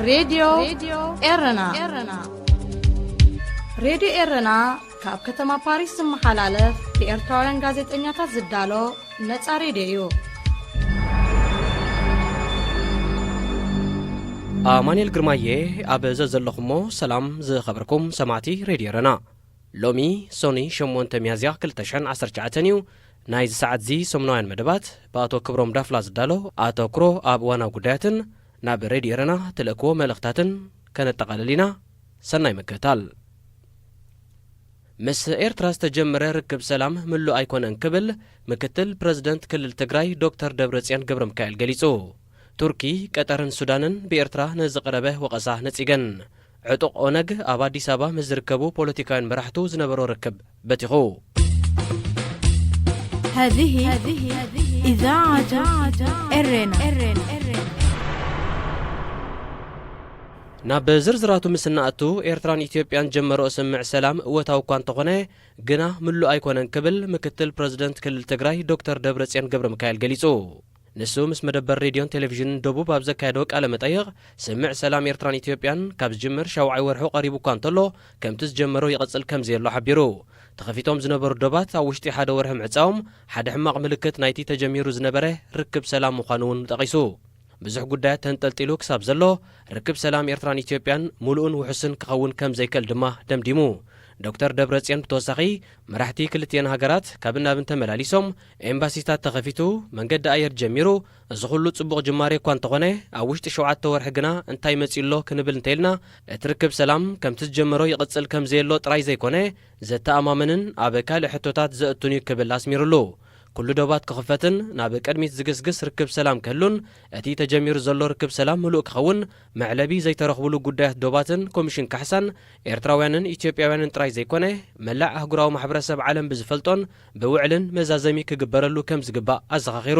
ሬድዮ ኤረና። ሬድዮ ኤረና ካብ ከተማ ፓሪስ ዝመሓላለፍ ብኤርትራውያን ጋዜጠኛታት ዝዳሎ ነጻ ሬድዮ እዩ። ኣማኑኤል ግርማየ ኣብ ዘዘለኹሞ ሰላም ዝኸበርኩም ሰማዕቲ ሬድዮ ኤረና። ሎሚ ሶኒ ሸሞንተ ሚያዝያ ክልተ ሽሕን ዓሰርተ ትሽዓተን እዩ። ናይዚ ሰዓት እዚ ሰሙናውያን መደባት ብኣቶ ክብሮም ዳፍላ ዝዳሎ ኣተኩሮ ኣብ እዋናዊ ጉዳያትን ናብ ሬድዮ ኤረና ትልእክዎ መልእኽታትን ከነጠቓልል ኢና። ሰናይ ምክትታል። ምስ ኤርትራ ዝተጀመረ ርክብ ሰላም ምሉእ ኣይኮነን ክብል ምክትል ፕረዚደንት ክልል ትግራይ ዶክተር ደብረጽዮን ገብረሚካኤል ገሊጹ። ቱርኪ፣ ቀጠርን ሱዳንን ብኤርትራ ንዝቐረበ ወቐሳ ነጺገን። ዕጡቕ ኦነግ ኣብ ኣዲስ ኣበባ ምስ ዝርከቡ ፖለቲካውያን መራሕቱ ዝነበሮ ርክብ በቲኹ። هذه إذاعة إرنا. ናብ ዝርዝራቱ ምስ እንኣቱ፣ ኤርትራን ኢትዮጵያን ጀመረኦ ስምምዕ ሰላም እወታዊ እኳ እንተኾነ፣ ግና ምሉእ ኣይኮነን ክብል ምክትል ፕረዚደንት ክልል ትግራይ ዶክተር ደብረጽዮን ገብረሚካኤል ገሊጹ። ንሱ ምስ መደበር ሬድዮን ቴሌቪዥንን ደቡብ ኣብ ዘካየዶ ቃለ መጠይቕ፣ ስምምዕ ሰላም ኤርትራን ኢትዮጵያን ካብ ዝጅምር ሻውዓይ ወርሑ ቀሪቡ እኳ እንተሎ፣ ከምቲ ዝጀመሮ ይቕጽል ከም ዘየሎ ሓቢሩ። ተኸፊቶም ዝነበሩ ዶባት ኣብ ውሽጢ ሓደ ወርሒ ምዕጻዎም፣ ሓደ ሕማቕ ምልክት ናይቲ ተጀሚሩ ዝነበረ ርክብ ሰላም ምዃኑ እውን ጠቒሱ። ብዙሕ ጉዳያት ተንጠልጢሉ ክሳብ ዘሎ፣ ርክብ ሰላም ኤርትራን ኢትዮጵያን ምሉእን ውሑስን ክኸውን ከም ዘይክእል ድማ ደምዲሙ። ዶክተር ደብረጽዮን ብተወሳኺ፣ መራሕቲ ክልቲኤን ሃገራት ካብን ናብን ተመላሊሶም፣ ኤምባሲታት ተኸፊቱ፣ መንገዲ ኣየር ጀሚሩ፣ እዚ ኩሉ ጽቡቕ ጅማሬ እኳ እንተኾነ፣ ኣብ ውሽጢ ሸውዓተ ወርሒ ግና እንታይ መጺኡ ኣሎ ክንብል እንተኢልና፣ እቲ ርክብ ሰላም ከምቲ ዝጀመሮ ይቕጽል ከም ዘየሎ ጥራይ ዘይኮነ፣ ዘተኣማምንን ኣብ ካልእ ሕቶታት ዘእቱን እዩ ክብል ኣስሚሩሉ። ኩሉ ዶባት ክኽፈትን ናብ ቅድሚት ዝግስግስ ርክብ ሰላም ክህሉን፣ እቲ ተጀሚሩ ዘሎ ርክብ ሰላም ምሉእ ክኸውን መዕለቢ ዘይተረኽቡሉ ጉዳያት ዶባትን ኮሚሽን ካሕሳን ኤርትራውያንን ኢትዮጵያውያንን ጥራይ ዘይኮነ፣ መላእ ኣህጉራዊ ማሕበረሰብ ዓለም ብዝፈልጦን ብውዕልን መዛዘሚ ክግበረሉ ከም ዝግባእ ኣዘኻኺሩ።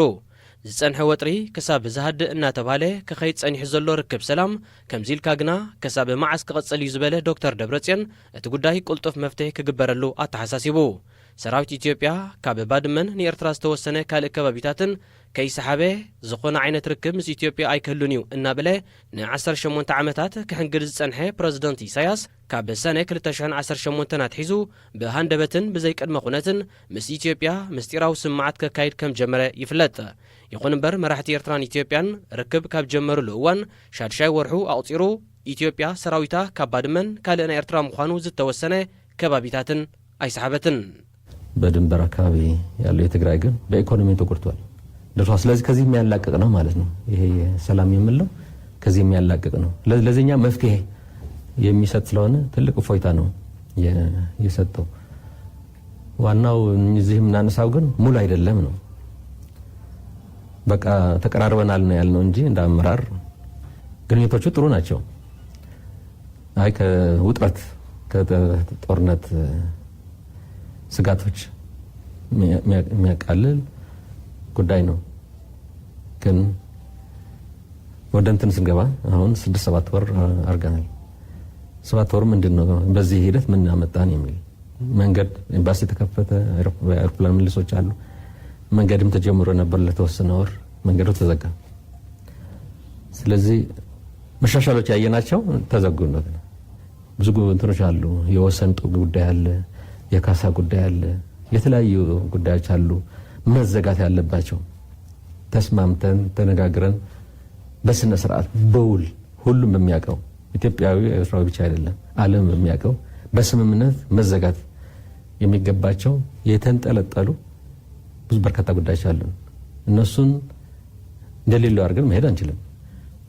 ዝጸንሐ ወጥሪ ክሳብ ዝሃድእ እናተባህለ ክኸይድ ጸኒሑ ዘሎ ርክብ ሰላም፣ ከምዚ ኢልካ ግና ክሳብ መዓስ ክቕጽል እዩ ዝበለ ዶክተር ደብረጽዮን፣ እቲ ጉዳይ ቅልጡፍ መፍትሒ ክግበረሉ ኣተሓሳሲቡ። ሰራዊት ኢትዮጵያ ካብ ባድመን ንኤርትራ ዝተወሰነ ካልእ ከባቢታትን ከይሰሓበ፣ ዝኾነ ዓይነት ርክብ ምስ ኢትዮጵያ ኣይክህሉን እዩ እናበለ፣ ንዓሰርተ ሸሞንተ ዓመታት ክሕንግድ ዝጸንሐ ፕረዚደንት ኢሳያስ፣ ካብ ሰነ ክልተ ሽሕን ዓሰርተ ሸሞንተን ኣትሒዙ፣ ብሃንደበትን ብዘይቅድመ ኩነትን ምስ ኢትዮጵያ ምስጢራዊ ስምምዓት ከካይድ ከም ጀመረ ይፍለጥ። ይኹን እምበር፣ መራሕቲ ኤርትራን ኢትዮጵያን ርክብ ካብ ጀመሩሉ እዋን ሻድሻይ ወርሑ ኣቑጺሩ፣ ኢትዮጵያ ሰራዊታ ካብ ባድመን ካልእ ናይ ኤርትራ ምዃኑ ዝተወሰነ ከባቢታትን ኣይሰሓበትን። በድንበር አካባቢ ያለው የትግራይ ግን በኢኮኖሚ ተጎድቷል፣ ደርሷል። ስለዚህ ከዚህ የሚያላቅቅ ነው ማለት ነው። ይሄ ሰላም የምንለው ከዚህ የሚያላቅቅ ነው። ለ-፣ ለዚህኛ መፍትሄ የሚሰጥ ስለሆነ ትልቅ እፎይታ ነው የ-፣ የሰጠው። ዋናው እዚህ የምናነሳው ግን ሙሉ አይደለም ነው። በቃ ተቀራርበናል ነው ያልነው እንጂ እንደ አመራር ግንኙነቶቹ ጥሩ ናቸው። አይ ከውጥረት ከጦርነት ስጋቶች የሚያ-፣ የሚያቃልል ጉዳይ ነው። ግን ወደ እንትን ስንገባ አሁን ስድስት ሰባት ወር አድርገናል። ሰባት ወር ምንድን ነው? በዚህ ሂደት ምን አመጣን የሚል መንገድ፣ ኤምባሲ ተከፈተ፣ አውሮፕላን ምልሶች አሉ። መንገድም ተጀምሮ ነበር ለተወሰነ ወር፣ መንገዱ ተዘጋ። ስለዚህ መሻሻሎች ያየናቸው ተዘጉ። እንደገና ብዙ ጉ-፣ እንትኖች አሉ። የወሰን ጥ-፣ ጉዳይ አለ፣ የካሳ ጉዳይ አለ፣ የተለያዩ ጉዳዮች አሉ መዘጋት ያለባቸው። ተስማምተን ተነጋግረን በስነ ስርዓት በውል ሁሉም በሚያውቀው፣ ኢትዮጵያዊ ኤርትራዊ ብቻ አይደለም፣ ዓለም በሚያውቀው በስምምነት መዘጋት የሚገባቸው የተንጠለጠሉ ብዙ በርካታ ጉዳዮች አሉ። እነሱን እንደሌለው አድርገን መሄድ አንችልም።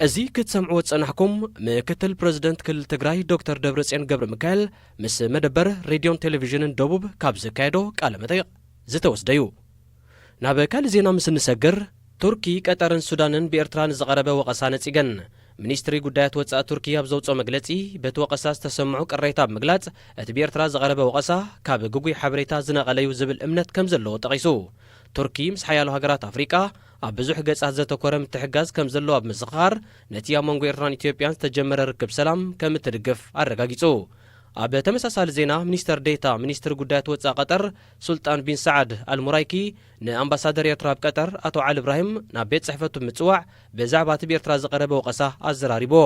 እዚ ክትሰምዕዎ ዝጸናሕኩም ምክትል ፕረዚደንት ክልል ትግራይ ዶክተር ደብረጽዮን ገብረ ሚካኤል ምስ መደበር ሬድዮን ቴሌቪዥንን ደቡብ ካብ ዘካየዶ ቃለ መጠይቕ ዝተወስደ እዩ። ናብ ካልእ ዜና ምስ እንሰግር፣ ቱርኪ፣ ቀጠርን ሱዳንን ብኤርትራ ንዝቐረበ ወቐሳ ነጺገን። ሚኒስትሪ ጉዳያት ወጻኢ ቱርኪ ኣብ ዘውጽኦ መግለጺ፣ በቲ ወቐሳ ዝተሰምዑ ቅሬታ ብምግላጽ፣ እቲ ብኤርትራ ዝቐረበ ወቐሳ ካብ ግጉይ ሓበሬታ ዝነቐለ እዩ ዝብል እምነት ከም ዘለዎ ጠቒሱ። ቱርኪ ምስ ሓያሎ ሃገራት ኣፍሪቃ ኣብ ብዙሕ ገጻት ዘተኮረ ምትሕግጋዝ ከም ዘለዎ ኣብ ምዝኽኻር፣ ነቲ ኣብ መንጎ ኤርትራን ኢትዮጵያን ዝተጀመረ ርክብ ሰላም ከም እትድግፍ ኣረጋጊጹ። ኣብ ተመሳሳሊ ዜና፣ ሚኒስተር ዴታ ሚኒስትሪ ጉዳያት ወጻኢ ቀጠር ሱልጣን ቢን ሰዓድ ኣልሙራይኪ ንኣምባሳደር ኤርትራ ኣብ ቀጠር ኣቶ ዓሊ እብራሂም ናብ ቤት ጽሕፈቱ ብምጽዋዕ ብዛዕባ እቲ ብኤርትራ ዝቐረበ ወቐሳ ኣዘራሪብዎ።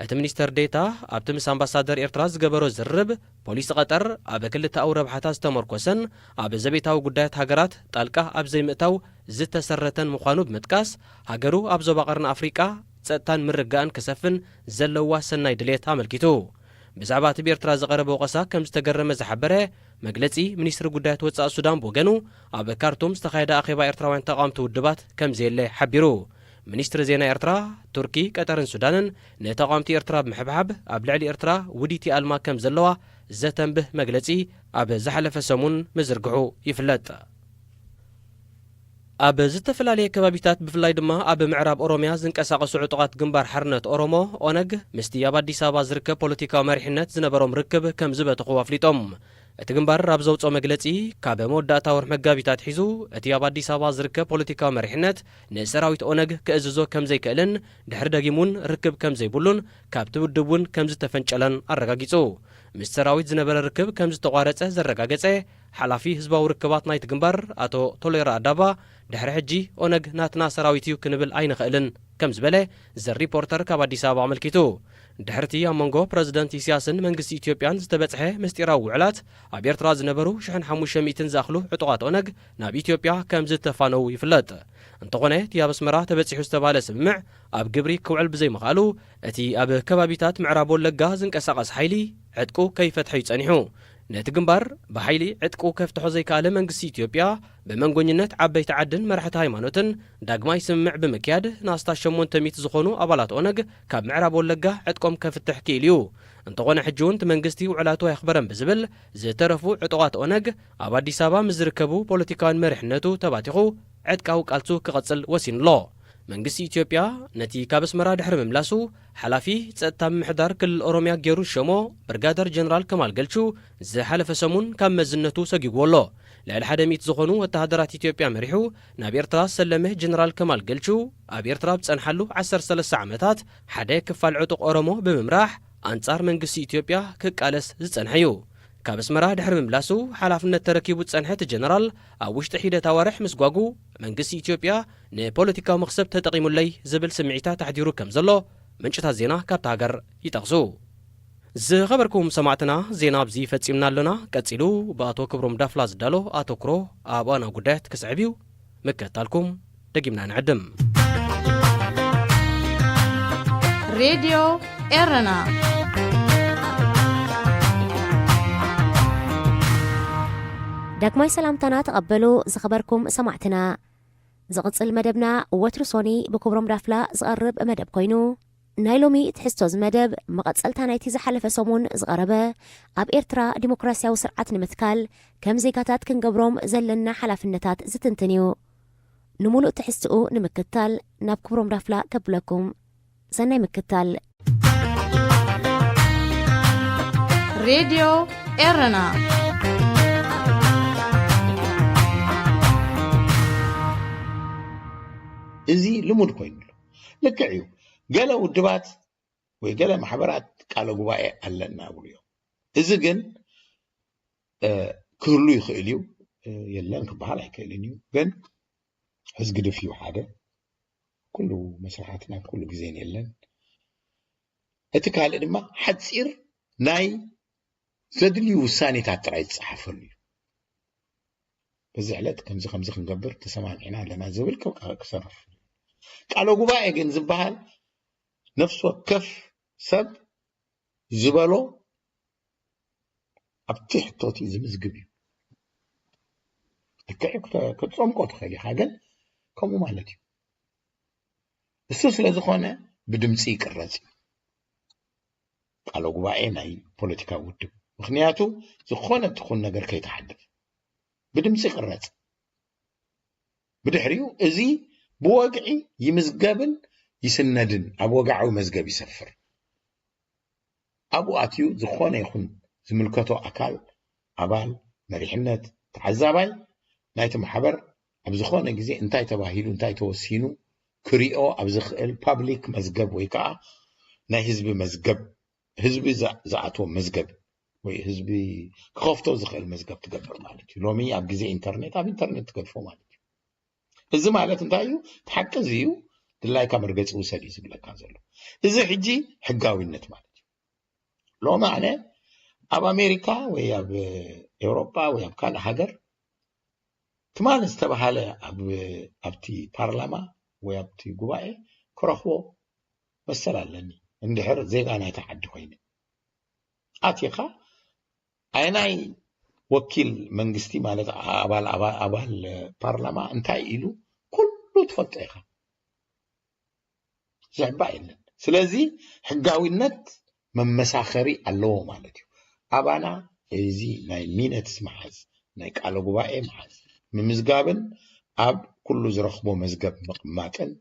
እቲ ሚኒስተር ዴታ ኣብቲ ምስ ኣምባሳደር ኤርትራ ዝገበሮ ዝርርብ፣ ፖሊሲ ቀጠር ኣብ ክልተኣዊ ረብሓታት ዝተመርኮሰን ኣብ ዘቤታዊ ጉዳያት ሃገራት ጣልቃ ኣብ ዘይምእታው ዝተሰረተን ምዃኑ ብምጥቃስ፣ ሃገሩ ኣብ ዞባ ቀርኒ ኣፍሪቃ ጸጥታን ምርግጋእን ክሰፍን ዘለዋ ሰናይ ድሌት ኣመልኪቱ። ብዛዕባ እቲ ብኤርትራ ዝቐረበ ወቐሳ ከም ዝተገረመ ዝሓበረ መግለጺ ሚኒስትሪ ጉዳያት ወጻኢ ሱዳን ብወገኑ፣ ኣብ ካርቱም ዝተኻየደ ኣኼባ ኤርትራውያን ተቓወምቲ ውድባት ከም ዘየለ ሓቢሩ። ሚኒስትሪ ዜና ኤርትራ፣ ቱርኪ፣ ቀጠርን ሱዳንን ንተቓወምቲ ኤርትራ ብምሕብሓብ ኣብ ልዕሊ ኤርትራ ውዲት ይኣልማ ከም ዘለዋ ዘተንብህ መግለጺ ኣብ ዝሓለፈ ሰሙን ምዝርግሑ ይፍለጥ። ኣብ ዝተፈላለየ ከባቢታት ብፍላይ ድማ ኣብ ምዕራብ ኦሮምያ ዝንቀሳቐሱ ዕጡቓት ግንባር ሓርነት ኦሮሞ፣ ኦነግ፣ ምስቲ ኣብ ኣዲስ ኣበባ ዝርከብ ፖለቲካዊ መሪሕነት ዝነበሮም ርክብ ከም ዝበተኹ ኣፍሊጦም። እቲ ግንባር ኣብ ዘውፅኦ መግለፂ፣ ካብ መወዳእታ ወርሒ መጋቢት ኣትሒዙ እቲ ኣብ ኣዲስ ኣበባ ዝርከብ ፖለቲካዊ መሪሕነት ንሰራዊት ኦነግ ክእዝዞ ከም ዘይክእልን ድሕሪ ደጊም እውን ርክብ ከም ዘይብሉን ካብቲ ውድብ እውን ከም ዝተፈንጨለን ኣረጋጊፁ። ምስ ሰራዊት ዝነበረ ርክብ ከም ዝተቋረፀ ዘረጋገፀ ሓላፊ ህዝባዊ ርክባት ናይቲ ግንባር ኣቶ ቶሌራ ኣዳባ፣ ድሕሪ ሕጂ ኦነግ ናትና ሰራዊት እዩ ክንብል ኣይንኽእልን ከም ዝበለ ዘ ሪፖርተር ካብ ኣዲስ ኣበባ ኣመልኪቱ። ድሕርቲ ኣብ መንጎ ፕረዚደንት ኢሳያስን መንግስቲ ኢትዮጵያን ዝተበጽሐ ምስጢራዊ ውዕላት፣ ኣብ ኤርትራ ዝነበሩ ሽሕን ሓሙሽተ ሚእትን ዝኣኽሉ ዕጡቓት ኦነግ ናብ ኢትዮጵያ ከም ዝተፋነዉ ይፍለጥ። እንተኾነ እቲ ኣብ ኣስመራ ተበጺሑ ዝተባህለ ስምምዕ ኣብ ግብሪ ክውዕል ብዘይምኽኣሉ፣ እቲ ኣብ ከባቢታት ምዕራብ ወለጋ ዝንቀሳቐስ ሓይሊ ዕጥቁ ከይፈትሐ እዩ ጸኒሑ። ነቲ ግንባር ብሓይሊ ዕጥቁ ከፍትሖ ዘይከኣለ መንግስቲ ኢትዮጵያ፣ ብመንጎኝነት ዓበይቲ ዓድን መራሕቲ ሃይማኖትን ዳግማይ ስምምዕ ብምክያድ፣ ንኣስታት ሸሞንተ ሚእቲ ዝኾኑ ኣባላት ኦነግ ካብ ምዕራብ ወለጋ ዕጥቆም ከፍትሕ ክኢሉ እዩ። እንተኾነ ሕጂ እውን እቲ መንግስቲ ውዕላቱ ኣየኽበረን ብዝብል፣ ዝተረፉ ዕጡቓት ኦነግ ኣብ ኣዲስ ኣበባ ምስ ዝርከቡ ፖለቲካውያን መሪሕነቱ ተባቲኹ ዕጥቃዊ ቃልሱ ክቐጽል ወሲኑ ኣሎ። መንግስቲ ኢትዮጵያ ነቲ ካብ ኣስመራ ድሕሪ ምምላሱ፣ ሓላፊ ጸጥታ ምምሕዳር ክልል ኦሮምያ ገይሩ ዝሸሞ ብርጋደር ጀነራል ከማል ገልቹ ዝሓለፈ ሰሙን ካብ መዝነቱ ሰጊግዎ ኣሎ። ልዕሊ ሓደ ሚእቲ ዝኾኑ ወተሃደራት ኢትዮጵያ መሪሑ ናብ ኤርትራ ዝሰለመ ጀነራል ከማል ገልቹ፣ ኣብ ኤርትራ ኣብ ዝጸንሓሉ ዓሰርተ ሰለስተ ዓመታት ሓደ ክፋል ዕጡቕ ኦሮሞ ብምምራሕ ኣንጻር መንግስቲ ኢትዮጵያ ክቃለስ ዝጸንሐ እዩ። ካብ ኣስመራ ድሕሪ ምምላሱ ሓላፍነት ተረኪቡ ዝጸንሐ እቲ ጀነራል፣ ኣብ ውሽጢ ሒደት ኣዋርሕ ምስጓጉ መንግስቲ ኢትዮጵያ ንፖለቲካዊ መኽሰብ ተጠቒሙለይ ዝብል ስምዒታት ኣሕዲሩ ከም ዘሎ ምንጭታት ዜና ካብታ ሃገር ይጠቕሱ። ዝኸበርኩም ሰማዕትና፣ ዜና ኣብዚ ፈጺምና ኣሎና። ቀጺሉ ብኣቶ ክብሮም ዳፍላ ዝዳሎ ኣተኩሮ ኣብ እዋናዊ ጉዳያት ክስዕብ እዩ። ምክትታልኩም ደጊምና ንዕድም። ሬድዮ ኤረና። ዳግማይ ሰላምታና ተቐበሉ ዝኸበርኩም ሰማዕትና። ዝቕጽል መደብና ወትሩ ሶኒ ብክብሮም ዳፍላ ዝቐርብ መደብ ኮይኑ፣ ናይ ሎሚ ትሕዝቶ እዚ መደብ መቐጸልታ ናይቲ ዝሓለፈ ሰሙን ዝቐረበ ኣብ ኤርትራ ዲሞክራስያዊ ስርዓት ንምትካል ከም ዜጋታት ክንገብሮም ዘለና ሓላፍነታት ዝትንትን እዩ። ንምሉእ ትሕዝትኡ ንምክትታል ናብ ክብሮም ዳፍላ ከብለኩም። ሰናይ ምክትታል። ሬድዮ ኤረና። እዚ ልሙድ ኮይኑሉ። ልክዕ እዩ። ገለ ውድባት ወይ ገለ ማሕበራት ቃለ ጉባኤ ኣለና ይብሉ እዮም። እዚ ግን ክህሉ ይኽእል እዩ፣ የለን ክበሃል ኣይክእልን እዩ። ግን ህዝግድፍ እዩ ሓደ፣ ኩሉ መስርሓት ናብ ኩሉ ግዜን የለን። እቲ ካልእ ድማ ሓፂር ናይ ዘድልዩ ውሳኔታት ጥራይ ዝፀሓፈሉ እዩ። በዚ ዕለት ከምዚ ከምዚ ክንገብር ተሰማሚዕና ኣለና ዝብል ክሰርፍ። ቃለ ጉባኤ ግን ዝበሃል ነፍሲ ወከፍ ሰብ ዝበሎ ኣብቲ ሕቶቲ ዝምዝግብ እዩ። ልክዕ ክትፀምቆ ትኽእል ኢኻ፣ ግን ከምኡ ማለት እዩ። እሱ ስለ ዝኾነ ብድምፂ ይቅረፅ እዩ ቃለ ጉባኤ ናይ ፖለቲካዊ ውድብ። ምኽንያቱ ዝኾነ ትኹን ነገር ከይተሓልፍ ብድምፂ ይቅረፅ። ብድሕሪኡ እዚ ብወግዒ ይምዝገብን ይስነድን ኣብ ወግዓዊ መዝገብ ይሰፍር። ኣብኡ ኣትዩ ዝኾነ ይኹን ዝምልከቶ ኣካል፣ ኣባል፣ መሪሕነት፣ ተዓዛባይ ናይቲ ማሕበር ኣብ ዝኾነ ግዜ እንታይ ተባሂሉ እንታይ ተወሲኑ ክሪኦ ኣብ ዝኽእል ፓብሊክ መዝገብ ወይ ከዓ ናይ ህዝቢ መዝገብ፣ ህዝቢ ዝኣትዎ መዝገብ ወይ ህዝቢ ክኸፍቶ ዝኽእል መዝገብ ትገብር ማለት እዩ። ሎሚ ኣብ ግዜ ኢንተርኔት ኣብ ኢንተርኔት ትገድፎ ማለት እዩ። እዚ ማለት እንታይ እዩ? እቲ ሓቂ እዚ እዩ። ድላይካ መርገፂ ውሰድ እዩ ዝብለካ ዘሎ። እዚ ሕጂ ሕጋዊነት ማለት እዩ። ሎሚ ኣነ ኣብ ኣሜሪካ ወይ ኣብ ኤውሮጳ ወይ ኣብ ካልእ ሃገር ትማሊ ዝተባሃለ ኣብ ኣብቲ ፓርላማ ወይ ኣብቲ ጉባኤ ክረኽቦ መሰል ኣለኒ። እንድሕር ዜጋ ናይቲ ዓዲ ኮይነ ኣቲኻ ኣየናይ ወኪል መንግስቲ ማለት ኣባል ኣባል ኣባል ፓርላማ እንታይ ኢሉ ኩሉ ትፈልጦ ኢኻ። ዝሕባእ የለን። ስለዚ ሕጋዊነት መመሳኸሪ ኣለዎ ማለት እዩ። ኣባና እዚ ናይ ሚነትስ መሓዝ ናይ ቃለ ጉባኤ መሓዝ ምምዝጋብን ኣብ ኩሉ ዝረኽቦ መዝገብ ምቕማጥን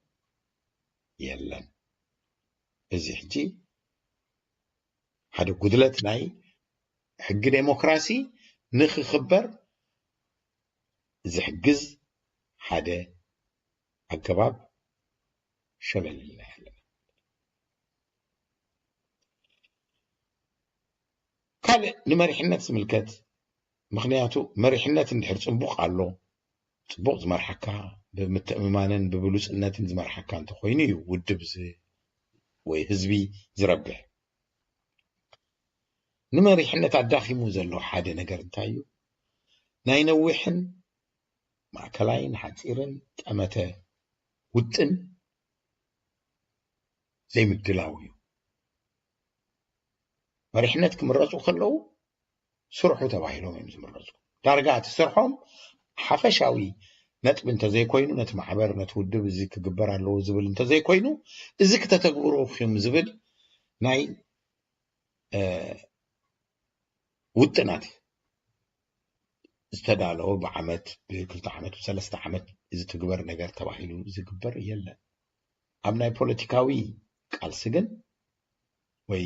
የለን። እዚ ሕጂ ሓደ ጉድለት ናይ ሕጊ ዴሞክራሲ ንክኽበር ዝሕግዝ ሓደ ኣገባብ ሸለል ኢልና ኣለና። ካልእ ንመሪሕነት ዝምልከት፣ ምኽንያቱ መሪሕነት እንድሕር ጽቡቕ ኣሎ፣ ጽቡቕ ዝመርሓካ፣ ብምትእምማንን ብብሉጽነትን ዝመርሓካ እንተኾይኑ እዩ ውድብ ዝ-፣ ወይ ህዝቢ ዝረብሕ። ንመሪሕነት ኣዳኺሙ ዘሎ ሓደ ነገር እንታይ እዩ? ናይ ነዊሕን ማእከላይን ሓጺርን ጠመተ ውጥን ዘይምድላው እዩ። መሪሕነት ክምረጹ ከለዉ ስርሑ ተባሂሎም እዮም ዝምረጹ። ዳርጋ እቲ ስርሖም ሓፈሻዊ ነጥቢ እንተዘይኮይኑ፣ ነቲ ማሕበር፣ ነቲ ውድብ እዚ ክግበር ኣለዎ ዝብል እንተዘይኮይኑ፣ እዚ ክተተግብሩ ኢኹም ዝብል ናይ፣ እ፣ ውጥናት ዝተዳለወ ብዓመት፣ ብክልተ ዓመት፣ ብሰለስተ ዓመት እዚ ትግበር ነገር ተባሂሉ ዝግበር የለን። ኣብ ናይ ፖለቲካዊ ቃልሲ ግን ወይ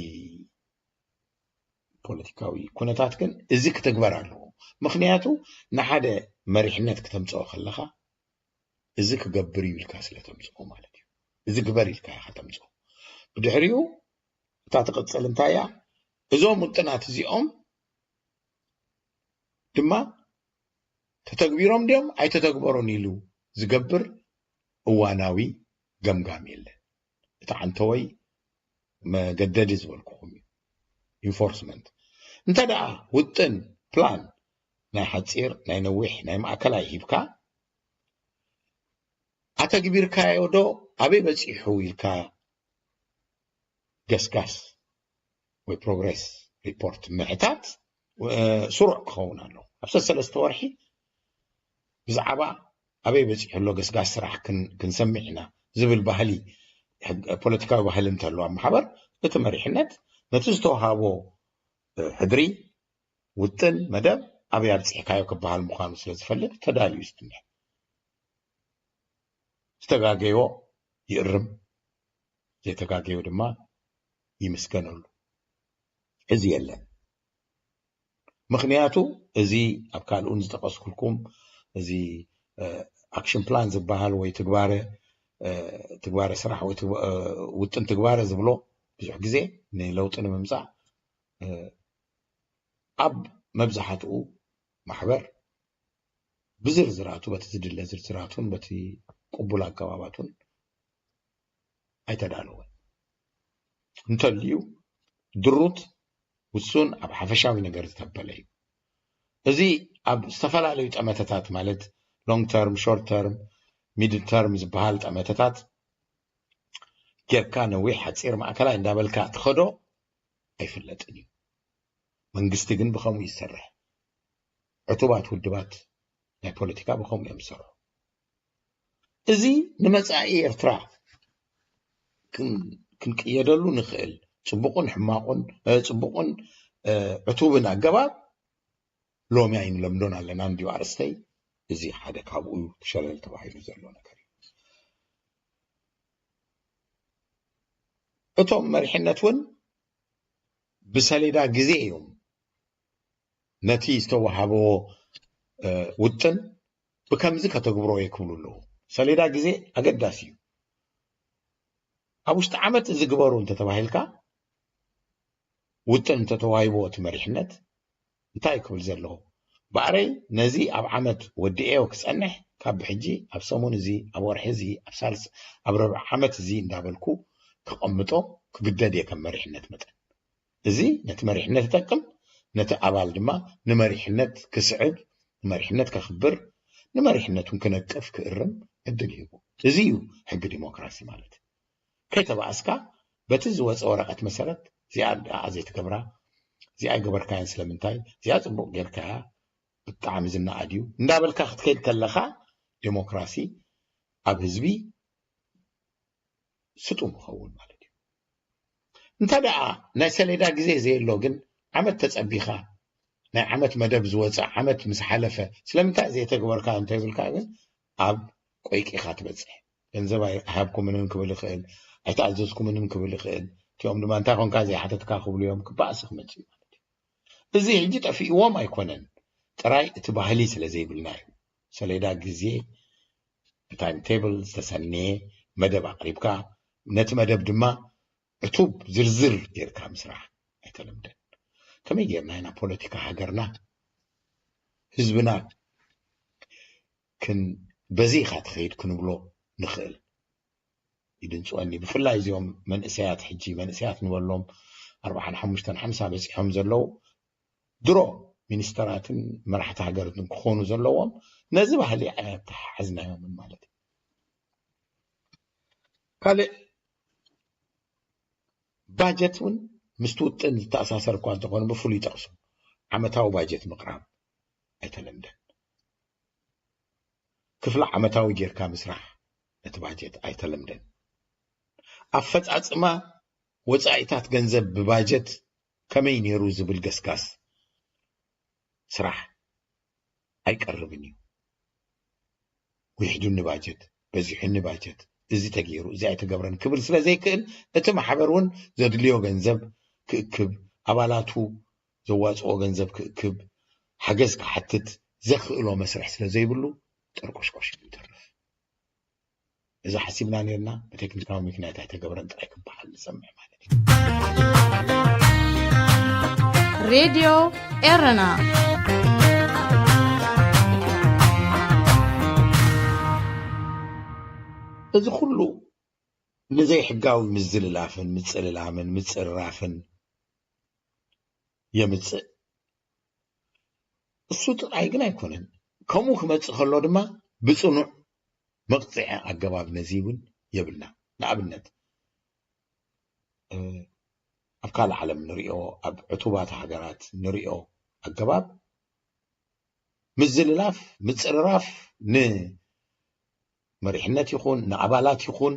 ፖለቲካዊ ኩነታት ግን እዚ ክትግበር ኣለዎ። ምኽንያቱ ንሓደ መሪሕነት ክተምጽኦ ከለኻ እዚ ክገብር እዩ ኢልካ ስለ ተምጽኦ ማለት እዩ። እዚ ግበር ኢልካ ኢኻ ተምጽኦ። ብድሕሪኡ እታ ትቕጽል እንታይ እያ? እዞም ውጥናት እዚኦም ድማ ተተግቢሮም ድዮም ኣይተተግበሩን ኢሉ ዝገብር እዋናዊ ገምጋም የለን። እቲ ዓንተወይ መገደዲ ዝበልኩኹም እዩ። ኢንፎርስመንት እንተ ደኣ ውጥን፣ ፕላን፣ ናይ ሓጺር፣ ናይ ነዊሕ፣ ናይ ማእከላይ ሂብካ፣ ኣተግቢርካዮ ዶ፣ ኣበይ በጺሑ ኢልካ ገስጋስ ወይ ፕሮግረስ ሪፖርት ምሕታት፣ እ፣ ስሩዕ ክኸውን ኣለዎ። ኣብ ሰለስተ ወርሒ ብዛዕባ ኣበይ በጺሑ ኣሎ ገስጋስ ስራሕ ክን-፣ ክንሰምዕ ኢና ዝብል ባህሊ፣ ሕግ-፣ ፖለቲካዊ ባህሊ እንተሎ ኣብ ማሕበር፣ እቲ መሪሕነት ነቲ ዝተወሃቦ፣ እ፣ ሕድሪ፣ ውጥን፣ መደብ ኣበይ ኣብጺሕካዮ ክበሃል ምዃኑ ስለ ዝፈልጥ ተዳልዩ እዩ ዝጽንሕ። ዝተጋገዮ ይእርም፣ ዘይተጋገዮ ድማ ይምስገነሉ። እዚ የለን። ምኽንያቱ እዚ ኣብ ካልኡን ዝጠቐስኩልኩም እዚ፣ እ፣ ኣክሽን ፕላን ዝበሃል ወይ ትግባረ፣ እ፣ ትግባረ ስራሕ ወይ ትግባ-፣ እ፣ ውጥን ትግባረ ዝብሎ ብዙሕ ግዜ ንለውጢ ንምምጻእ፣ እ፣ ኣብ መብዛሕትኡ ማሕበር ብዝርዝራቱ፣ በቲ ዝድለ ዝርዝራቱን በቲ ቅቡል ኣገባባቱን ኣይተዳለወን። እንተልዩ ድሩት፣ ውሱን፣ ኣብ ሓፈሻዊ ነገር ዝተበለ እዩ። እዚ ኣብ ዝተፈላለዩ ጠመተታት ማለት ሎንግ ተርም፣ ሾርት ተርም፣ ሚድል ተርም ዝበሃል ጠመተታት ጌርካ ነዊሕ፣ ሓጺር፣ ማእከላይ እንዳበልካ ትኸዶ ኣይፍለጥን እዩ። መንግስቲ ግን ብኸምኡ ይሰርሕ። ዕቱባት ውድባት ናይ ፖለቲካ ብኸምኡ እዮም ዝሰርሑ። እዚ ንመጻኢ ኤርትራ ክን-፣ ክንቅየደሉ ንኽእል ጽቡቕን ሕማቑን፣ እ፣ ጽቡቕን፣ እ፣ ዕቱብን ኣገባብ ሎሚ ኣይንለምዶን ኣለና እንድዩ ኣርእስተይ። እዚ ሓደ ካብኡ እዩ ሸለል ተባሂሉ ዘሎ ነገር እዩ። እቶም መሪሕነት እውን ብሰሌዳ ግዜ እዮም ነቲ ዝተዋሃቦ፣ እ፣ ውጥን ብከምዚ ከተግብሮ እየ ክብሉ ኣለዉ። ሰሌዳ ግዜ ኣገዳሲ እዩ። ኣብ ውሽጢ ዓመት እዚ ግበሩ እንተተባሂልካ፣ ውጥን እንተተዋሂብዎ እቲ መሪሕነት እንታይ ክብል ዘለኹ? ባዕረይ ነዚ ኣብ ዓመት ወዲኤዮ ክጸንሕ ካብ ሕጂ ኣብ ሰሙን እዚ፣ ኣብ ወርሒ እዚ፣ ኣብ ሳልስ ኣብ ረብዒ ዓመት እዚ እንዳበልኩ ከቐምጦ ክግደድ እየ ከም መሪሕነት መጠን። እዚ ነቲ መሪሕነት ይጠቅም፣ ነቲ ኣባል ድማ ንመሪሕነት ክስዕብ፣ ንመሪሕነት ከኽብር፣ ንመሪሕነት እውን ክነቅፍ ክእርም ዕድል ይህቡ። እዚ እዩ ሕጊ ዲሞክራሲ ማለት። ከይተባእስካ በቲ ዝወፀ ወረቐት መሰረት እዚኣ ደኣ ዘይትገብራ፣ እዚኣ ኣይገበርካያን ስለምንታይ፣ እዚኣ ፅቡቕ ጌርካያ፣ ብጣዕሚ ዝነኣድ እዩ እንዳበልካ ክትከይድ ከለኻ ዲሞክራሲ ኣብ ህዝቢ ስጡም ይኸውን ማለት እዩ። እንተ ደኣ ናይ ሰሌዳ ግዜ ዘየሎ ግን ዓመት ተጸቢኻ ናይ ዓመት መደብ ዝወጽእ ዓመት ምስ ሓለፈ ስለምንታይ ዘይተግበርካ እንተይብልካ ግን ኣብ ቆይቂኻ ትበጽሕ። ገንዘብ ኣይሃብኩምንን ክብል ይኽእል፣ ኣይተኣዘዝኩምንን ክብል ይኽእል። እቲኦም ድማ እንታይ ኮንካ ዘይሓተትካ ክብሉ እዮም ክበኣስ ክመጽእ እዩ ማለት እዩ። እዚ ሕጂ ጠፊእዎም ኣይኮነን፣ ጥራይ እቲ ባህሊ ስለ ዘይብልና እዩ። ሰሌዳ ግዜ ብታይም ቴብል ዝተሰነየ መደብ ኣቕሪብካ ነቲ መደብ ድማ ዕቱብ ዝርዝር ጌርካ ምስራሕ ኣይተለምደን። ከመይ ጌርና ኢና ፖለቲካ ሃገርና ህዝብና ክን በዚ ኢኻ ትኸይድ ክንብሎ ንኽእል? ይድንፅወኒ። ብፍላይ እዚኦም መንእሰያት ሕጂ መንእሰያት ንበሎም ኣርባዓን ሓሙሽተን ሓምሳ በፂሖም ዘለዉ ድሮ ሚኒስተራትን መራሕቲ ሃገራትን ክኾኑ ዘለዎም ነዚ ባህሊ ኣያተሓሓዝናዮምን ማለት እዩ። ካልእ ባጀት እውን ምስቲ ውጥን ዝተኣሳሰር እኳ እንተኾነ ብፍሉይ ይጠቕሱ ዓመታዊ ባጀት ምቕራብ ኣይተለምደን። ክፍለ ዓመታዊ ጌርካ ምስራሕ ነቲ ባጀት ኣይተለምደን። ኣፈፃፅማ ወፃኢታት ገንዘብ ብባጀት ከመይ ነይሩ ዝብል ገስጋስ ስራሕ ኣይቀርብን እዩ። ውሒዱኒ ባጀት፣ በዚሑኒ ባጀት፣ እዚ ተገይሩ፣ እዚ ኣይተገብረን ክብል ስለ ዘይክእል እቲ ማሕበር እውን ዘድልዮ ገንዘብ ክእክብ፣ ኣባላቱ ዘዋፅኦ ገንዘብ ክእክብ፣ ሓገዝ ክሓትት ዘኽእሎ መስርሕ ስለ ዘይብሉ ጠርቆሽቆሽ ይተርፍ። እዚ ሓሲብና ነርና ብቴክኒካዊ ምክንያት ኣይተገብረን ጥራይ ክበሃል ንሰምዕ ማለት እዩ። ሬድዮ ኤረና እዚ ኩሉ ንዘይሕጋዊ ምዝልላፍን ምፅልላምን ምፅርራፍን የምፅእ። እሱ ጥራይ ግን ኣይኮነን። ከምኡ ክመፅእ ከሎ ድማ ብፅኑዕ መቕፅዒ ኣገባብ ነዚ እውን የብልና። ንኣብነት ኣብ ካልእ ዓለም ንሪኦ ኣብ ዕቱባት ሃገራት ንሪኦ ኣገባብ ምዝልላፍ ምፅርራፍ ንመሪሕነት ይኹን ንኣባላት ይኹን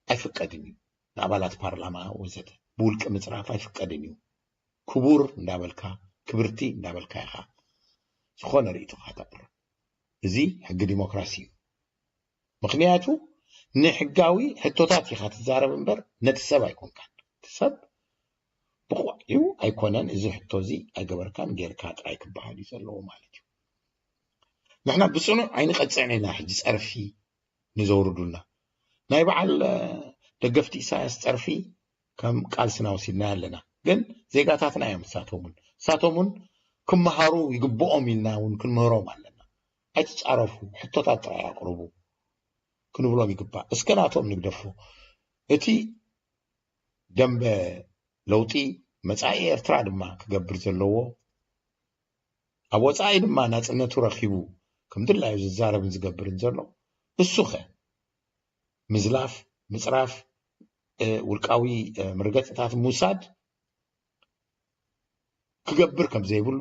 ኣይፍቀድን እዩ። ንኣባላት ፓርላማ ወዘተ ብውልቂ ምፅራፍ ኣይፍቀድን እዩ። ክቡር እንዳበልካ ክብርቲ እንዳበልካ ኢኻ ዝኾነ ርእይቶኻ ተቕርብ። እዚ ሕጊ ዲሞክራሲ እዩ። ምኽንያቱ ንሕጋዊ ሕቶታት ኢኻ ትዛረብ እምበር ነቲ ሰብ ኣይኮንካን። እቲ ሰብ ብቑዕ እዩ ኣይኮነን፣ እዚ ሕቶ እዚ ኣይገበርካን ጌርካ ጥራይ ክበሃል እዩ ዘለዎ ማለት እዩ። ንሕና ብፅኑዕ ኣይንቐፅዕን ኢና ሕጂ ፀርፊ ንዘውርዱልና። ናይ በዓል ደገፍቲ ኢሳያስ ፀርፊ ከም ቃልስና ወሲድናዮ ኣለና። ግን ዜጋታትና እዮም እሳቶም እውን እሳቶም እውን ክመሃሩ ይግብኦም ኢልና እውን ክንምህሮም ኣለና። ኣይትፃረፉ፣ ሕቶታት ጥራይ ኣቕርቡ ክንብሎም ይግባእ። እስከ ናቶም ንግደፎ። እቲ ደንበ ለውጢ መፃኢ ኤርትራ ድማ ክገብር ዘለዎ ኣብ ወፃኢ ድማ ናፅነቱ ረኺቡ ከም ድላዩ ዝዛረብን ዝገብርን ዘሎ እሱኸ ምዝላፍ፣ ምፅራፍ፣ ውልቃዊ መርገፅታት ምውሳድ ክገብር ከም ዘይብሉ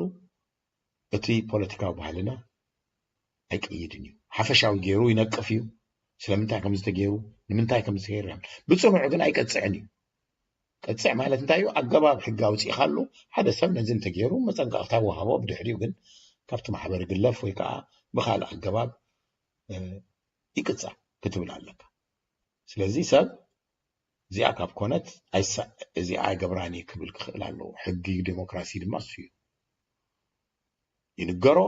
እቲ ፖለቲካዊ ባህልና ኣይቅይድን እዩ። ሓፈሻዊ ገይሩ ይነቅፍ እዩ። ስለምንታይ ከም ዝተገይሩ ንምንታይ ከም ዝተገይሩ ብፅኑዕ ግን ኣይቀፅዕን እዩ። ቀፅዕ ማለት እንታይ እዩ? ኣገባብ ሕጊ ኣውፂእካሉ ሓደ ሰብ ነዚ እንተገይሩ መፀንቀቕታ ወሃቦ ብድሕሪኡ ግን ካብቲ ማሕበር ግለፍ ወይ ከዓ ብካልእ ኣገባብ ይቅፃዕ ክትብል ኣለካ። ስለዚ ሰብ እዚኣ ካብ ኮነት እዚኣ ኣይገብራን እየ ክብል ክኽእል ኣለዎ። ሕጊ ዲሞክራሲ ድማ እሱ እዩ። ይንገሮ፣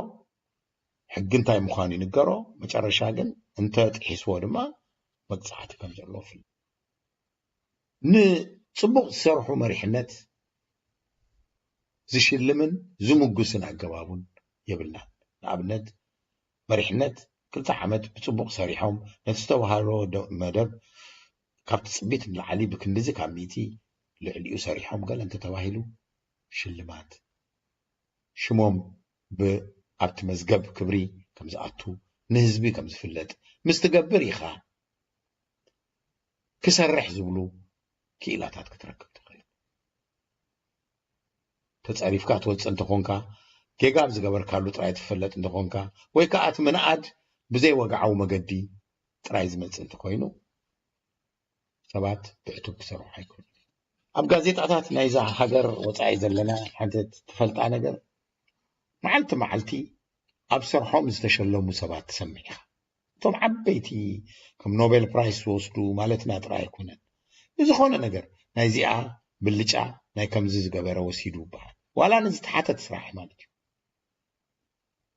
ሕጊ እንታይ ምዃኑ ይንገሮ። መጨረሻ ግን እንተ ጥሒስዎ ድማ መቅፃዕቲ ከም ዘለዎ ፍል ንፅቡቕ ዝሰርሑ መሪሕነት ዝሽልምን ዝምጉስን ኣገባቡን የብልናን። ንኣብነት መሪሕነት ክልተ ዓመት ብፅቡቕ ሰሪሖም ነቲ ዝተባህሎ መደብ ካብ ትፅቢት ንላዕሊ ብክንድዚ ካብ ሚእቲ ልዕሊኡ ሰሪሖም ገለ እንተተባሂሉ ሽልማት ሽሞም ኣብቲ መዝገብ ክብሪ ከምዝኣቱ ንህዝቢ ከምዝፍለጥ ምስ ትገብር ኢኻ ክሰርሕ ዝብሉ ክኢላታት ክትረክብ ትኽእል። ተጸሪፍካ ትወጽእ እንተኾንካ፣ ጌጋ ኣብ ዝገበርካሉ ጥራይ ትፈለጥ እንተኾንካ፣ ወይ ከኣ እቲ ምንኣድ ብዘይ ወግዓዊ መገዲ ጥራይ ዝመጽእ እንተኾይኑ፣ ሰባት ብዕቱብ ክሰርሑ ኣይክእሉን። ኣብ ጋዜጣታት ናይዛ ሃገር ወጻኢ ዘለና ሓንቲ ትፈልጣ ነገር፣ መዓልቲ መዓልቲ ኣብ ስርሖም ዝተሸለሙ ሰባት ትሰምዕ ኢኻ። እቶም ዓበይቲ ከም ኖቤል ፕራይስ ዝወስዱ ማለትና ጥራይ ኣይኮነን። ብዝኾነ ነገር ናይዚኣ ብልጫ ናይ ከምዚ ዝገበረ ወሲዱ ይበሃል። ዋላ ንዝተሓተት ስራሕ ማለት እዩ።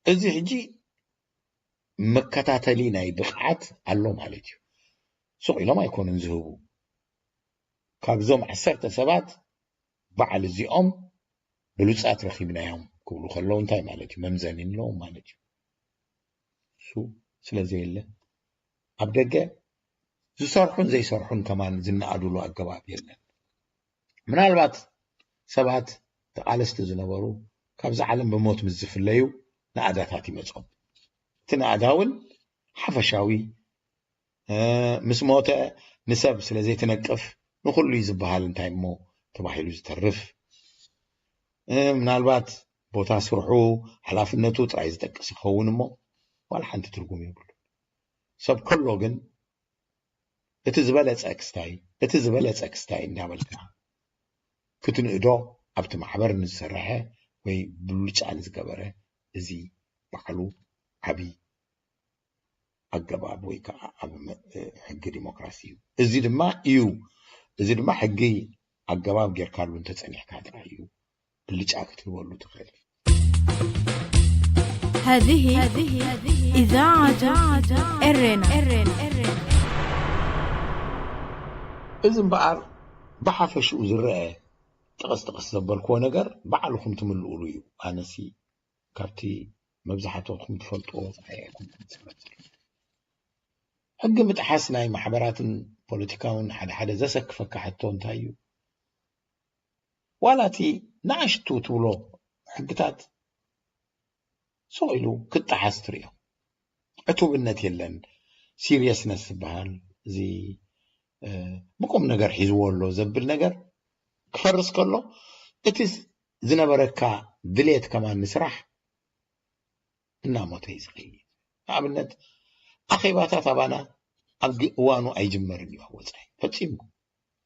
እዚ ሕጂ መከታተሊ ናይ ብቕዓት ኣሎ ማለት እዩ። ሱቕ ኢሎም ኣይኮኑን ዝህቡ። ካብዞም ዓሰርተ ሰባት በዓል እዚኦም ብሉጻት ረኺብናዮም ክብሉ ከለዉ እንታይ ማለት እዩ? መምዘኒ ኣለዎም ማለት እዩ። እሱ ስለ ዘየለ ኣብ ደገ ዝሰርሑን ዘይሰርሑን ከማን ዝነኣዱሉ ኣገባብ የለን። ምናልባት ሰባት ተቓለስቲ ዝነበሩ ካብዛ ዓለም ብሞት ምስ ዝፍለዩ ናእዳታት ይመጾም። እቲ ናእዳ እውን ሓፈሻዊ እ፣ ምስ ሞተ ንሰብ ስለ ዘይትነቅፍ ንኹሉ እዩ ዝበሃል እንታይ እሞ ተባሂሉ ዝተርፍ። እ፣ ምናልባት ቦታ ስርሑ ሓላፍነቱ ጥራይ ዝጠቅስ ይኸውን እሞ ዋላ ሓንቲ ትርጉም የብሉ። ሰብ ከሎ ግን እቲ ዝበለጸ ክስታይ እቲ ዝበለጸ ክስታይ እንዳበልካ ክትንእዶ ኣብቲ ማሕበር ንዝሰርሐ ወይ ብሉጫ ንዝገበረ እዚ ባዕሉ ዓቢ ኣገባብ ወይ ከዓ ኣብ ሕጊ ዲሞክራሲ እዩ። እዚ ድማ እዩ እዚ ድማ ሕጊ ኣገባብ ጌርካሉ እንተፀኒሕካ ጥራይ እዩ ብልጫ ክትህበሉ ትኽእል። هذه إذاعة إرينا እዚ እምበኣር ብሓፈሽኡ ዝረአ ጥቕስ ጥቕስ ዘበልክዎ ነገር ባዕልኹም ትምልእሉ እዩ። ኣነሲ ካብቲ መብዛሕትኹም ትፈልጥዎ ወፃኢ ኣይኮነን ዝመፅእ። ሕጊ ምጥሓስ ናይ ማሕበራትን ፖለቲካውን ሓደ ሓደ ዘሰክፈካ ሕቶ እንታይ እዩ? ዋላ እቲ ንኣሽቱ ትብሎ ሕግታት ስቕ ኢሉ ክጠሓስ ትሪኦ። ዕቱብነት የለን። ሲሪየስነስ ዝበሃል እዚ ብቁም ነገር ሒዝዎ ኣሎ ዘብል ነገር ክፈርስ ከሎ እቲ ዝነበረካ ድሌት ከማን ንስራሕ እናሞተ እዩ ዝኸይድ። ንኣብነት ኣኼባታት ኣባና ኣብ እዋኑ ኣይጅመርን እዩ ኣብ ወፃኢ ፈፂሙ።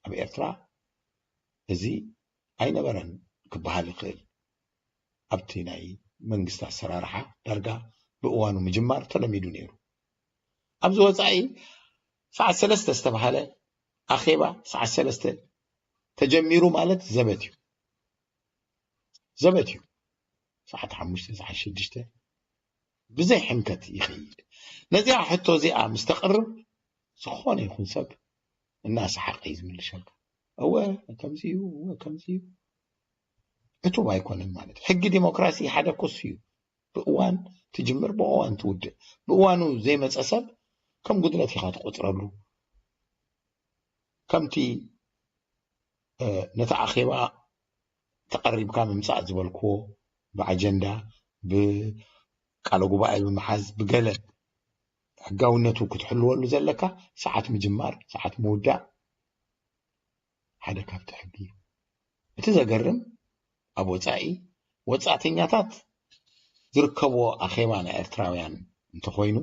ኣብ ኤርትራ እዚ ኣይነበረን ክበሃል ይኽእል። ኣብቲ ናይ መንግስቲ ኣሰራርሓ ዳርጋ ብእዋኑ ምጅማር ተለሚዱ ነይሩ። ኣብዚ ወፃኢ ሰዓት ሰለስተ ዝተባሃለ ኣኼባ ሰዓት ሰለስተ ተጀሚሩ ማለት ዘበት እዩ። ዘበት እዩ። ሰዓት ሓሙሽተ ሰዓት ሽዱሽተ ብዘይ ሕንከት ይኸይድ። ነዚኣ ሕቶ እዚኣ ምስ ተቕርብ ዝኾነ ይኹን ሰብ እናሰሓቐ እዩ ዝምልሸልካ። እወ ከምዚ እዩ፣ እወ ከምዚ እዩ። ዕቱብ ኣይኮነን ማለት እዩ። ሕጊ ዲሞክራሲ ሓደ ኩሱ እዩ። ብእዋን ትጅምር፣ ብእዋን ትውድእ። ብእዋኑ ዘይመፀ ሰብ ከም ጉድለት ኢኻ ትቆፅረሉ። ከምቲ ነቲ ኣኼባ ተቐሪብካ ምምፃእ ዝበልክዎ ብኣጀንዳ ብቃለ ጉባኤ ብምሓዝ ብገለ ሕጋውነቱ ክትሕልወሉ ዘለካ ሰዓት ምጅማር ሰዓት ምውዳእ ሓደ ካብቲ ሕጊ እዩ። እቲ ዘገርም ኣብ ወፃኢ ወፃእተኛታት ዝርከብዎ ኣኼባ ናይ ኤርትራውያን እንተኾይኑ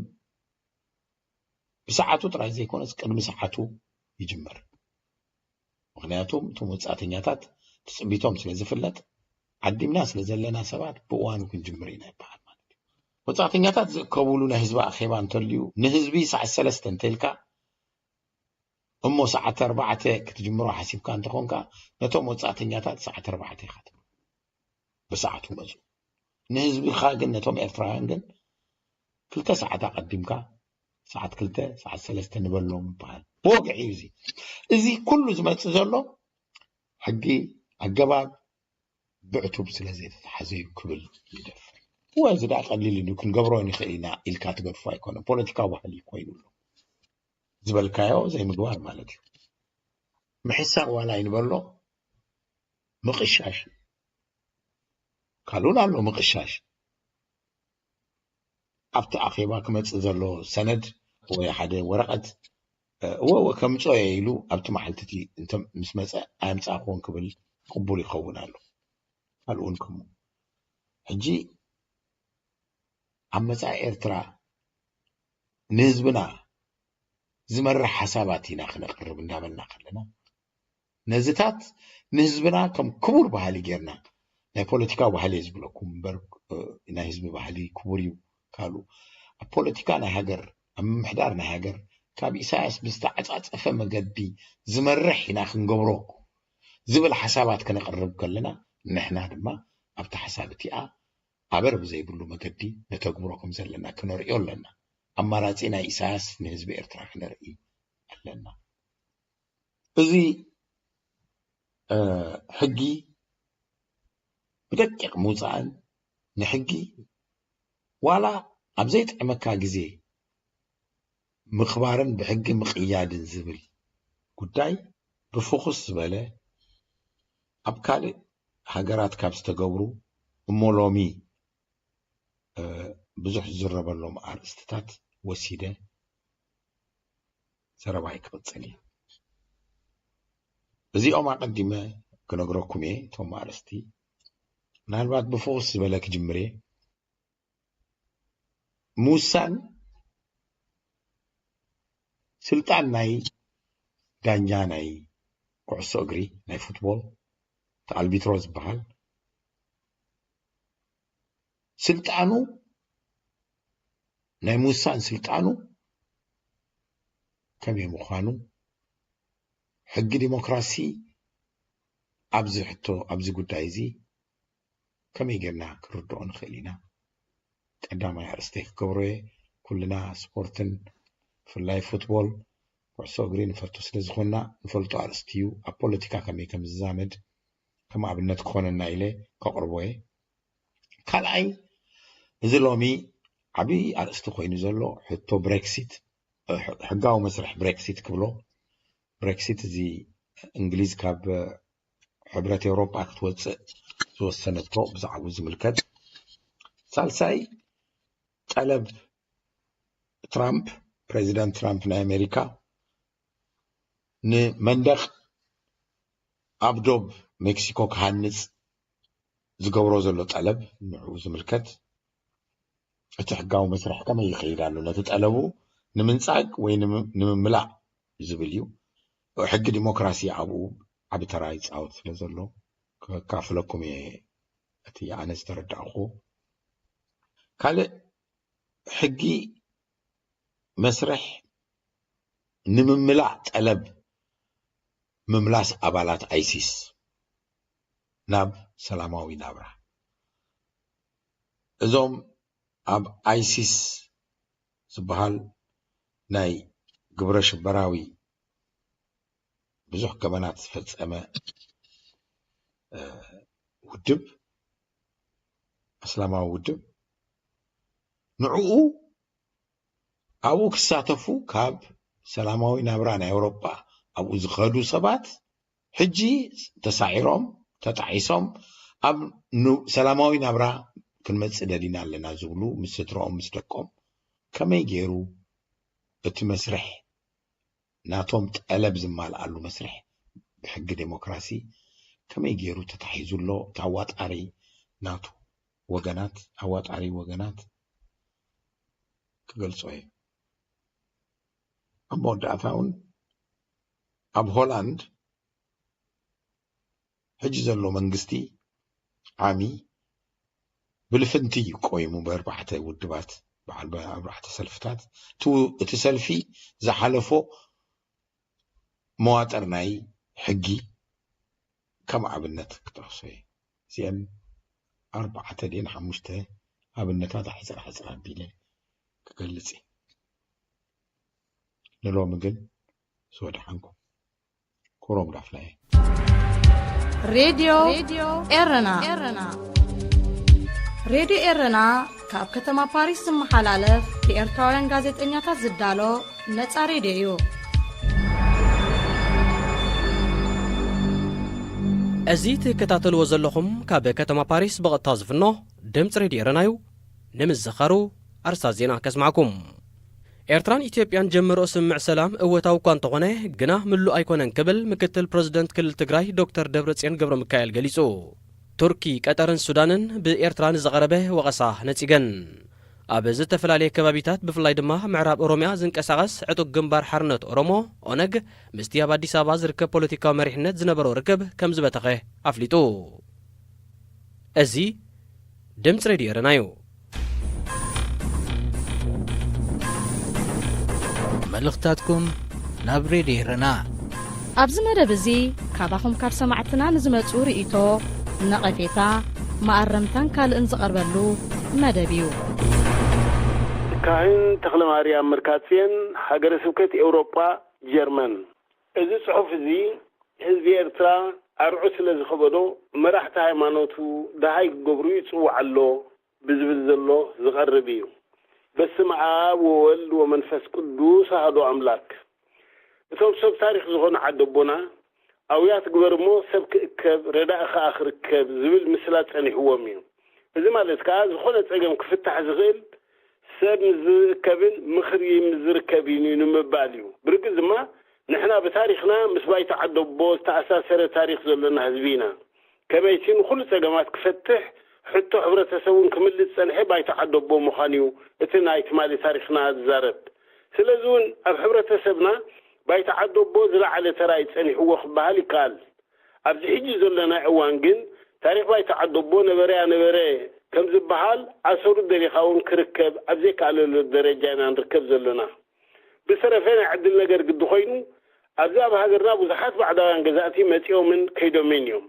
ብሰዓቱ ጥራይ ዘይኮነስ ቅድሚ ሰዓቱ ይጅምር። ምክንያቱ እቶም ወፃእተኛታት ትፅቢቶም ስለ ዝፍለጥ ዓዲምና ስለ ዘለና ሰባት ብእዋኑ ክንጅምር ኢና ይበሃል ማለት እዩ። ወፃእተኛታት ዝእከብሉ ናይ ህዝቢ ኣኼባ እንተልዩ ንህዝቢ ሰዓት ሰለስተ እንተልካ እሞ ሰዓት ኣርባዕተ ክትጅምሮ ሓሲብካ እንተኾንካ ነቶም ወፃእተኛታት ሰዓት ኣርባዕተ ኢኻ ትብል ብሰዓቱ መፁ። ንህዝብኻ ግን ነቶም ኤርትራውያን ግን ክልተ ሰዓት ኣቐዲምካ ሰዓት ክልተ ሰዓት ሰለስተ ንበሎም ይበሃል። ብወግዒ እዩ እዚ እዚ ኩሉ ዝመፅእ ዘሎ ሕጊ ኣገባብ ብዕቱብ ስለ ዘይተተሓዘ እዩ ክብል ይደፍር። እወ፣ እዚ ደኣ ቀሊል እዩ፣ ክንገብሮ ንኽእል ኢና ኢልካ ትገድፎ ኣይኮነን። ፖለቲካዊ ባህሊ ኮይኑ ኣሎ። ዝበልካዮ ዘይምግባር ማለት እዩ። ምሕሳብ ዋላ ይንበሎ፣ ምቕሻሽ። ካልኡን ኣሎ ምቕሻሽ። ኣብቲ ኣኼባ ክመጽእ ዘሎ ሰነድ ወይ ሓደ ወረቐት፣ እ፣ እወ፣ እወ፣ ከምጽኦ እየ ኢሉ ኣብቲ መዓልቲ እቲ እንተ ምስ መጸ ኣየምጻእክዎን ክብል ቅቡል ይኸውን ኣሎ። ካልኡን ከምኡ። ሕጂ ኣብ መጻኢ ኤርትራ ንህዝብና ዝመርሕ ሓሳባት ኢና ክነቕርብ እንዳበልና ከለና፣ ነዚታት ንህዝብና ከም ክቡር ባህሊ ጌርና፣ ናይ ፖለቲካ ባህሊ እየ ዝብለኩም እምበር፣ እ፣ ናይ ህዝቢ ባህሊ ክቡር እዩ። ካልኡ ኣብ ፖለቲካ ናይ ሃገር፣ ኣብ ምምሕዳር ናይ ሃገር ካብ ኢሳያስ ብዝተዓጻጸፈ መገዲ ዝመርሕ ኢና ክንገብሮ ዝብል ሓሳባት ክነቕርብ ከለና፣ ንሕና ድማ ኣብቲ ሓሳብ እቲኣ ኣበር ብዘይብሉ መገዲ ነተግብሮ ከም ዘለና ክነርእዮ ኣለና። ኣማራጺ ናይ ኢሳያስ ንህዝቢ ኤርትራ ክነርኢ ኣለና። እዚ፣ እ፣ ሕጊ ብደቂቕ ምውጻእን ንሕጊ ዋላ ኣብ ዘይጥዕመካ ግዜ ምኽባርን ብሕጊ ምቕያድን ዝብል ጉዳይ ብፍኹስ ዝበለ ኣብ ካልእ ሃገራት ካብ ዝተገብሩ እሞ ሎሚ፣ እ፣ ብዙሕ ዝዝረበሎም ኣርእስትታት ወሲደ ዘረባይ ክቕጽል እየ። እዚኦም ኣቐዲመ ክነግረኩም እየ፣ እቶም ኣርእስቲ። ምናልባት ብፍኹስ ዝበለ ክጅምር እየ። ምውሳን ስልጣን ናይ ዳኛ ናይ ኩዕሶ እግሪ፣ ናይ ፉትቦል፣ እቲ ኣልቢትሮ ዝበሃል ስልጣኑ፣ ናይ ምውሳን ስልጣኑ ከመይ ምዃኑ፣ ሕጊ ዲሞክራሲ ኣብዚ ሕቶ፣ ኣብዚ ጉዳይ እዚ ከመይ ጌርና ክንርድኦ ንኽእል ኢና? ቀዳማይ ኣርእስተይ ክገብሮ እየ። ኩልና ስፖርትን ብፍላይ ፉትቦል፣ ኩዕሶ እግሪ ንፈቱ ስለ ዝኾንና ንፈልጦ ኣርእስቲ እዩ። ኣብ ፖለቲካ ከመይ ከም ዝዛመድ ከም ኣብነት ክኾነና ኢለ ከቕርቦ እየ። ካልኣይ፣ እዚ ሎሚ ዓብዪ ኣርእስቲ ኮይኑ ዘሎ ሕቶ ብሬክሲት፣ እ፣ ሕ-፣ ሕጋዊ መስርሕ ብሬክሲት ክብሎ። ብሬክሲት እዚ እንግሊዝ ካብ ሕብረት ኤውሮጳ ክትወፅእ ዝወሰነቶ ብዛዕባኡ ዝምልከት። ሳልሳይ፣ ጠለብ ትራምፕ፣ ፕሬዚዳንት ትራምፕ ናይ ኣሜሪካ ንመንደቕ ኣብ ዶብ ሜክሲኮ ክሃንጽ ዝገብሮ ዘሎ ጠለብ፣ ንዕኡ ዝምልከት እቲ ሕጋዊ መስርሕ ከመይ ይኸይድ ኣሎ፣ ነቲ ጠለቡ ንምንጻግ ወይ ንምም-፣ ንምምላእ ዝብል እዩ። ሕጊ ዲሞክራሲ ኣብኡ ዓቢ ተራ ይጻወት ስለ ዘሎ ከካፍለኩም እየ እቲ ኣነ ዝተረዳእኹ። ካልእ ሕጊ መስርሕ ንምምላእ ጠለብ ምምላስ ኣባላት ኣይሲስ ናብ ሰላማዊ ናብራ። እዞም ኣብ ኣይሲስ ዝበሃል ናይ ግብረ ሽበራዊ ብዙሕ ገበናት ዝፈጸመ፣ እ፣ ውድብ፣ እስላማዊ ውድብ፣ ንዕኡ ኣብኡ ክሳተፉ ካብ ሰላማዊ ናብራ ናይ ኣውሮጳ ኣብኡ ዝኸዱ ሰባት ሕጂ ተሳዒሮም፣ ተጣዒሶም፣ ኣብ ኑ-፣ ሰላማዊ ናብራ ክንመጽእ ደሊና ኣለና ዝብሉ ምስ ስድርኦም፣ ምስ ደቆም ከመይ ገይሩ እቲ መስርሕ ናቶም ጠለብ ዝማልኣሉ መስርሕ ብሕጊ ዴሞክራሲ ከመይ ገይሩ ተታሒዙ ኣሎ፣ እቲ ኣዋጣሪ ናቱ ወገናት፣ ኣዋጣሪ ወገናት ክገልጾ እየ። ኣብ መወዳእታ እውን ኣብ ሆላንድ ሕጂ ዘሎ መንግስቲ ዓሚ ብልፍንቲ እዩ ቆይሙ ብኣርባዕተ ውድባት፣ በዓል ኣርባዕተ ሰልፍታት። እቲ ው-፣ እቲ ሰልፊ ዝሓለፎ መዋጥር ናይ ሕጊ ከም ኣብነት ክጠቕሶ እየ። እዚአን ኣርባዕተ ድየን ሓሙሽተ ኣብነታት ኣሕፅር ኣሕፅር ኣቢለ ክገልፅ እየ። ንሎሚ ግን ዝወድሓንኩም። ክብሮም ዳፍላየ። ሬድዮ ኤረና። ሬድዮ ኤረና ካብ ከተማ ፓሪስ ዝመሓላለፍ ብኤርትራውያን ጋዜጠኛታት ዝዳሎ ነጻ ሬድዮ እዩ። እዚ ትከታተልዎ ዘለኹም ካብ ከተማ ፓሪስ ብቐጥታ ዝፍኖ ድምፂ ሬድዮ ኤረና እዩ። ንምዝኻሩ ኣርስታት ዜና ከስማዕኩም። ኤርትራን ኢትዮጵያን ጀምሮ ስምምዕ ሰላም እወታዊ እኳ እንተኾነ፣ ግና ምሉእ ኣይኮነን ክብል ምክትል ፕረዚደንት ክልል ትግራይ ዶክተር ደብረጽዮን ገብረ ሚካኤል ገሊጹ። ቱርኪ፣ ቀጠርን ሱዳንን ብኤርትራ ንዝቐረበ ወቐሳ ነጺገን። ኣብ ዝተፈላለየ ከባቢታት ብፍላይ ድማ ምዕራብ ኦሮሚያ ዝንቀሳቐስ ዕጡቕ ግንባር ሓርነት ኦሮሞ፣ ኦነግ፣ ምስቲ ኣብ ኣዲስ ኣበባ ዝርከብ ፖለቲካዊ መሪሕነት ዝነበሮ ርክብ ከም ዝበተኸ ኣፍሊጡ። እዚ ድምፂ ሬድዮ ኤረና እዩ። መልእኽታትኩም ናብ ሬድዮ ኤረና። ኣብዚ መደብ እዚ ካባኹም ካብ ሰማዕትና ንዝመጹ ርእይቶ፣ ነቐፌታ፣ መኣረምታን ካልእን ዝቐርበሉ መደብ እዩ። ካህን ተኽለ ማርያም ምርካጽየን፣ ሃገረ ስብከት ኤውሮጳ፣ ጀርመን። እዚ ጽሑፍ እዚ ህዝቢ ኤርትራ ኣርዑ ስለ ዝኸበዶ፣ መራሕቲ ሃይማኖቱ ደሃይ ክገብሩ ይጽውዕ ኣሎ ብዝብል ዘሎ ዝቐርብ እዩ። በስመ ኣብ ወወልድ ወመንፈስ ቅዱስ ኣሐዱ ኣምላክ። እቶም ሰብ ታሪኽ ዝኾኑ ዓደቦና፣ ኣውያት ግበር እሞ ሰብ ክእከብ፣ ረዳኢ ኸኣ ክርከብ ዝብል ምስላ ጸኒሕዎም እዩ። እዚ ማለት ከኣ ዝኾነ ጸገም ክፍታሕ ዝኽእል ሰብ ምስ ዝእከብን ምኽሪ ምስ ዝርከብን እዩ ንምባል እዩ። ብርግጽ ድማ ንሕና ብታሪኽና ምስ ባይቶ ዓደቦ ዝተኣሳሰረ ታሪኽ ዘለና ህዝቢ ኢና። ከመይቲ ንኹሉ ጸገማት ክፈትሕ፣ ሕቶ ሕብረተሰቡን ክምልስ ጸንሐ ባይቶ ዓደቦ ምዃን እዩ እቲ ናይ ትማሊ ታሪኽና ዝዛረብ። ስለዚ እውን ኣብ ሕብረተሰብና ባይቶ ዓደቦ ዝለዓለ ተራ እዩ ጸኒሕዎ ክበሃል ይከኣል። ኣብዚ ሕጂ ዘለናዮ እዋን ግን ታሪኽ ባይቶ ዓደቦ ነበረያ ነበረ ከም ዝበሃል ኣሰሩ ደሊኻ እውን ክርከብ ኣብ ዘይከኣለሉ ደረጃ ኢና ንርከብ ዘለና። ብዝተረፈ ናይ ዕድል ነገር ግዲ ኮይኑ ኣብዚ ኣብ ሃገርና ብዙሓት ባዕዳውያን ገዛእቲ መጺኦምን ከይዶምን እዮም።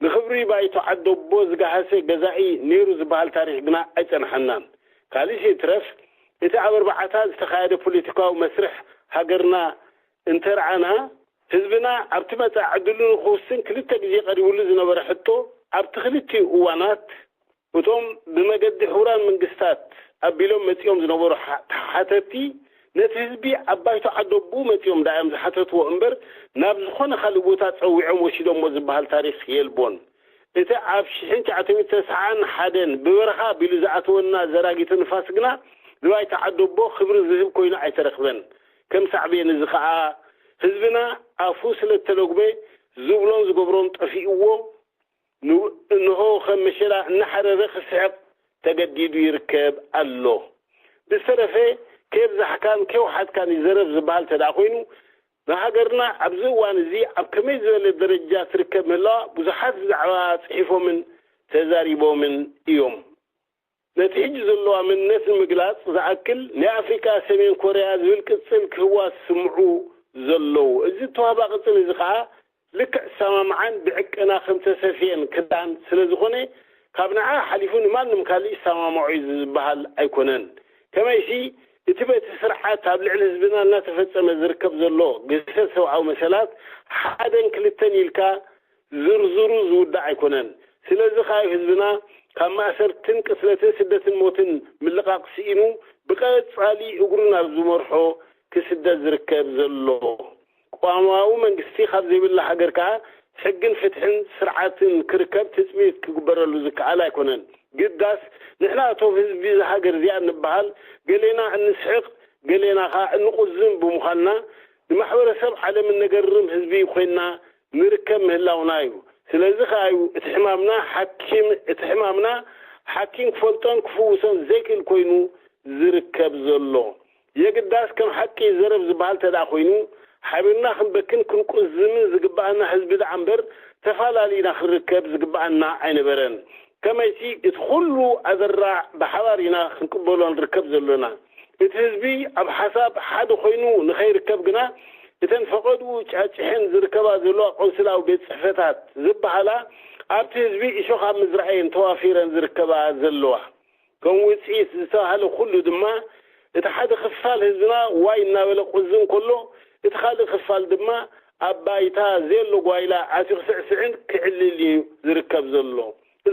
ንኽብሪ ባይቶ ዓደቦ ዝገሃሰ ገዛኢ ነይሩ ዝበሃል ታሪኽ ግና ኣይጸንሓናን። ካልእ ይትረፍ እቲ ኣብ ኣርባዓታት ዝተኻየደ ፖለቲካዊ መስርሕ ሃገርና እንተርኣና፣ ህዝብና ኣብቲ መጻኢ ዕድሉ ንኽውስን ክልተ ግዜ ቀሪቡሉ ዝነበረ ሕቶ ኣብቲ ክልቲኡ እዋናት እቶም ብመገዲ ሕቡራት መንግስታት ኣቢሎም መጺኦም ዝነበሩ ሓ-፣ ተሓተትቲ ነቲ ህዝቢ ኣብ ባይቶ ዓደቦ መጺኦም ደኣ እዮም ዝሓተትዎ እምበር ናብ ዝኾነ ካልእ ቦታ ጸዊዖም ወሲዶሞ ዝበሃል ታሪኽ የልቦን። እቲ ኣብ ሽሕን ትሽዓተ ሚእትን ተስዓን ሓደን ብበረኻ ኣቢሉ ዝኣተወና ዘራጊቶ ንፋስ ግና ንባይቶ ዓደቦ ክብሪ ዝህብ ኮይኑ ኣይተረኽበን። ከም ሳዕቤን እዚ ኸኣ ህዝብና ኣፉ ስለ እተለጉበ ዝብሎን ዝገብሮን ጠፊእዎ ን-፣ እንሆ ከም መሸላ እናሓረረ ክስሕቕ ተገዲዱ ይርከብ ኣሎ። ብዝተረፈ ከየብዛሕካን ከየውሓድካን ይዘረብ ዝበሃል እንተ ደኣ ኮይኑ ንሃገርና ኣብዚ እዋን እዚ ኣብ ከመይ ዝበለ ደረጃ ትርከብ ምህላዋ ብዙሓት ብዛዕባ ጽሒፎምን ተዛሪቦምን እዮም። ነቲ ሕጂ ዘለዋ መንነት ንምግላጽ ዝኣክል ናይ ኣፍሪቃ ሰሜን ኮርያ ዝብል ቅጽል ክህዋ ዝስምዑ ዘለዉ። እዚ እተዋህባ ቅጽል እዚ ከኣ ልክዕ ዝሰማምዓን ብዕቀና ከም ተሰፍየን ክዳን ስለ ዝኾነ ካብ ንዓ ሓሊፉ ንማንም ካልእ ይሰማምዖ እዩ ዝበሃል ኣይኮነን። ከመይሲ እቲ በቲ ስርዓት ኣብ ልዕሊ ህዝብና እናተፈጸመ ዝርከብ ዘሎ ግህሰት ሰብኣዊ መሰላት ሓደን ክልተን ኢልካ ዝርዝሩ ዝውዳእ ኣይኮነን። ስለዚ ከኣ ህዝብና ካብ ማእሰርትን ቅትለትን ስደትን ሞትን ምልቓቕ ስኢኑ ብቐጻሊ እግሩ ናብ ዝመርሖ ክስደድ ዝርከብ ዘሎ። ቅዋማዊ መንግስቲ ካብ ዘይብላ ሃገር ከኣ ሕግን ፍትሕን ስርዓትን ክርከብ ትጽቢት ክግበረሉ ዝከኣል ኣይኮነን። ግዳስ ንሕና እቶም ህዝቢ እዛ ሃገር እዚኣ እንበሃል ገሌና እንስሕቕ ገሌና ከኣ እንቑዝም ብምዃንና ንማሕበረሰብ ዓለም እነገርም ህዝቢ ኮይንና ንርከብ ምህላውና እዩ። ስለዚ ከኣ እዩ እቲ ሕማምና ሓኪም፣ እቲ ሕማምና ሓኪም ክፈልጦን ክፍውሶን ዘይክእል ኮይኑ ዝርከብ ዘሎ። የግዳስ ከም ሓቂ ይዘረብ ዝበሃል እንተ ደኣ ኮይኑ ሓቢርና ክንበክን ክንቁዝምን ዝግብኣና ህዝቢ ደኣ እምበር ተፋላሊና ክንርከብ ዝግብኣና ኣይነበረን። ከመይሲ እቲ ኩሉ ኣዘራዕ ብሓባር ኢና ክንቅበሎ ንርከብ ዘሎና። እቲ ህዝቢ ኣብ ሓሳብ ሓደ ኮይኑ ንኸይርከብ ግና እተን ፈቐድኡ ጫጭሐን ዝርከባ ዘለዋ ቆንስላዊ ቤት ጽሕፈታት ዝበሃላ ኣብቲ ህዝቢ እሾኽ ኣብ ምዝራእ እየን ተዋፊረን ዝርከባ ዘለዋ። ከም ውጽኢት ዝተባህለ ኩሉ ድማ እቲ ሓደ ክፋል ህዝብና ዋይ እናበለ ክቁዝም ከሎ እቲ ካልእ ክፋል ድማ ኣብ ባይታ ዘየሎ ጓይላ ኣትዩ ክስዕስዕን ክዕልል እዩ ዝርከብ ዘሎ።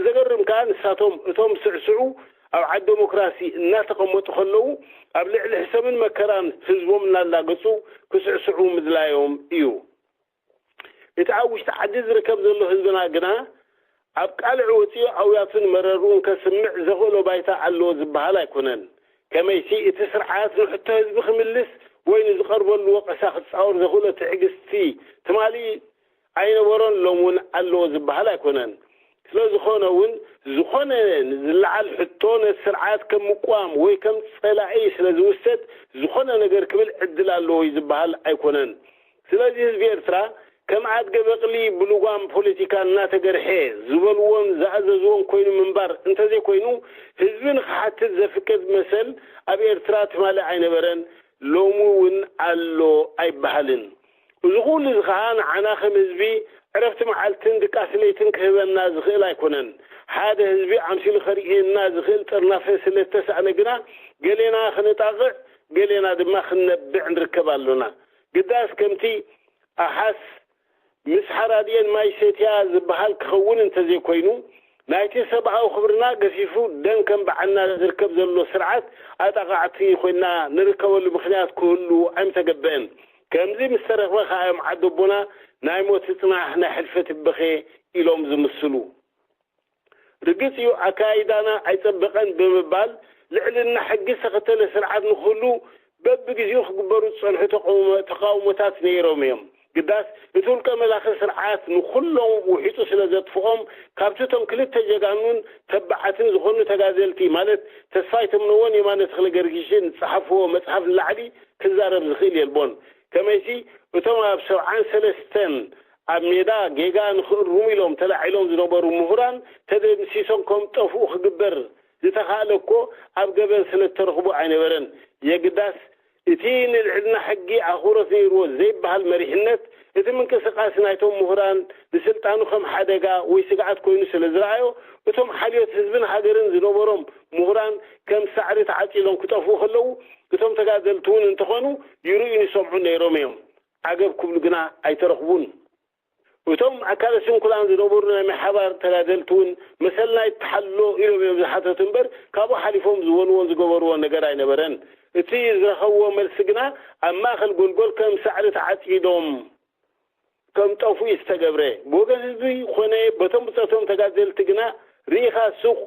ዘገርም ከኣ ንሳቶም እቶም ስዕስዑ ኣብ ዓዲ ዴሞክራሲ እናተቐመጡ ከለዉ ኣብ ልዕሊ ሕሰምን መከራን ህዝቦም እናላገጹ ክስዕስዑ ምድላዮም እዩ። እቲ ኣብ ውሽጢ ዓዲ ዝርከብ ዘሎ ህዝብና ግና ኣብ ቃልዕ ወጺኡ ኣውያቱን መረርኡን ከስምዕ ዘኽእሎ ባይታ ኣለዎ ዝበሃል ኣይኮነን። ከመይሲ እቲ ስርዓት ንሕቶ ህዝቢ ክምልስ ወይ ንዝቐርበሉ ወቐሳ ክጻወር ዘኽእሎ ትዕግስቲ ትማሊ ኣይነበሮን፣ ሎም እውን ኣለዎ ዝበሃል ኣይኮነን። ስለ ዝኾነ እውን ዝኾነ ዝለዓል ሕቶ ነቲ ስርዓት ከም ምቋም ወይ ከም ጸላኢ ስለ ዝውሰድ ዝኾነ ነገር ክብል ዕድል ኣለዎ እዩ ዝበሃል ኣይኮነን። ስለዚ ህዝቢ ኤርትራ ከም ኣድገ በቕሊ ብልጓም ፖለቲካ እናተገርሐ ዝበልዎን ዝኣዘዝዎን ኮይኑ ምንባር እንተዘይኮይኑ ህዝቢ ንኽሓትት ዘፍቅድ መሰል ኣብ ኤርትራ ትማሊ ኣይነበረን፣ ሎሚ እውን ኣሎ ኣይበሃልን። እዚ ኩሉ እዚ ኸዓ ንዓና ከም ህዝቢ ዕረፍቲ መዓልትን ድቃስ ለይትን ክህበና ዝኽእል ኣይኮነን። ሓደ ህዝቢ ኣምሲሉ ከርእየና ዝኽእል ጥርናፈ ስለ ዝተሳእነ ግና ገሌና ክንጣቕዕ ገሌና ድማ ክንነብዕ ንርከብ ኣሎና። ግዳስ ከምቲ ኣሓስ ምስ ሓራድኤን ማይ ሰትያ ዝበሃል ክኸውን እንተዘይኮይኑ ናይቲ ሰብኣዊ ክብርና ገፊፉ ደም ከም በዓልና ዝርከብ ዘሎ ስርዓት ኣጣቓዕቲ ኮይንና ንርከበሉ ምኽንያት ክህሉ ኣይምተገበአን። ከምዚ ምስ ተረኽበ ከኣ እዮም ዓደቦና ናይ ሞት ይጽናሕ ናይ ሕልፈት ይበኸ ኢሎም ዝምስሉ። ርግጽ እዩ ኣካይዳና ኣይጸበቐን ብምባል ልዕልና ሕጊ ዝተኸተለ ስርዓት ንክህሉ በብግዜኡ ክግበሩ ዝጸንሑ ተቃውሞ- ተቃውሞታት ነይሮም እዮም። ግዳስ እቲ ውልቀ መላኺ ስርዓት ንኹሎም ውሒጡ ስለ ዘጥፍኦም ካብቲ እቶም ክልተ ጀጋኑን ተባዓትን ዝኾኑ ተጋደልቲ ማለት ተስፋይ ተምነዎን የማነ ተኽለ ገርጊሽን ዝጸሓፍዎ መጽሓፍ ንላዕሊ ክዛረብ ዝኽእል የልቦን። ከመይሲ እቶም ኣብ ሰብዓን ሰለስተን ኣብ ሜዳ ጌጋ ንኽእርሙ ኢሎም ተላዒሎም ዝነበሩ ምሁራን ተደምሲሶም ከም ጠፍኡ ክግበር ዝተኻእለ እኮ ኣብ ገበን ስለ እተረኽቡ ኣይነበረን። የግዳስ እቲ ንልዕልና ሕጊ ኣኽብሮት ነይርዎ ዘይበሃል መሪሕነት እቲ ምንቅስቃስ ናይቶም ምሁራን ንስልጣኑ ከም ሓደጋ ወይ ስግኣት ኮይኑ ስለ ዝረኣዮ እቶም ሓልዮት ህዝብን ሃገርን ዝነበሮም ምሁራን ከም ሳዕሪ ተዓጺሎም ክጠፍኡ ከለዉ እቶም ተጋደልቲ እውን እንተኾኑ ይርእዩን ይሰምዑን ነይሮም እዮም። ዓገብ ክብሉ ግና ኣይተረኽቡን። እቶም ኣካለ ስንኩላን ዝነበሩ ናይ ማይ ሓባር ተጋደልቲ እውን መሰልና ይተሓሎ ኢሎም እዮም ዝሓተቱ እምበር ካብኡ ሓሊፎም ዝበልዎን ዝገበርዎን ነገር ኣይነበረን። እቲ ዝረኸብዎ መልሲ ግና ኣብ ማእከል ጎልጎል ከም ሳዕሪ ተዓጺዶም ከም ጠፍኡ ዝተገብረ። ብወገን ህዝቢ ኮነ በቶም ብጾቶም ተጋደልቲ ግና ርኢኻ ሱቕ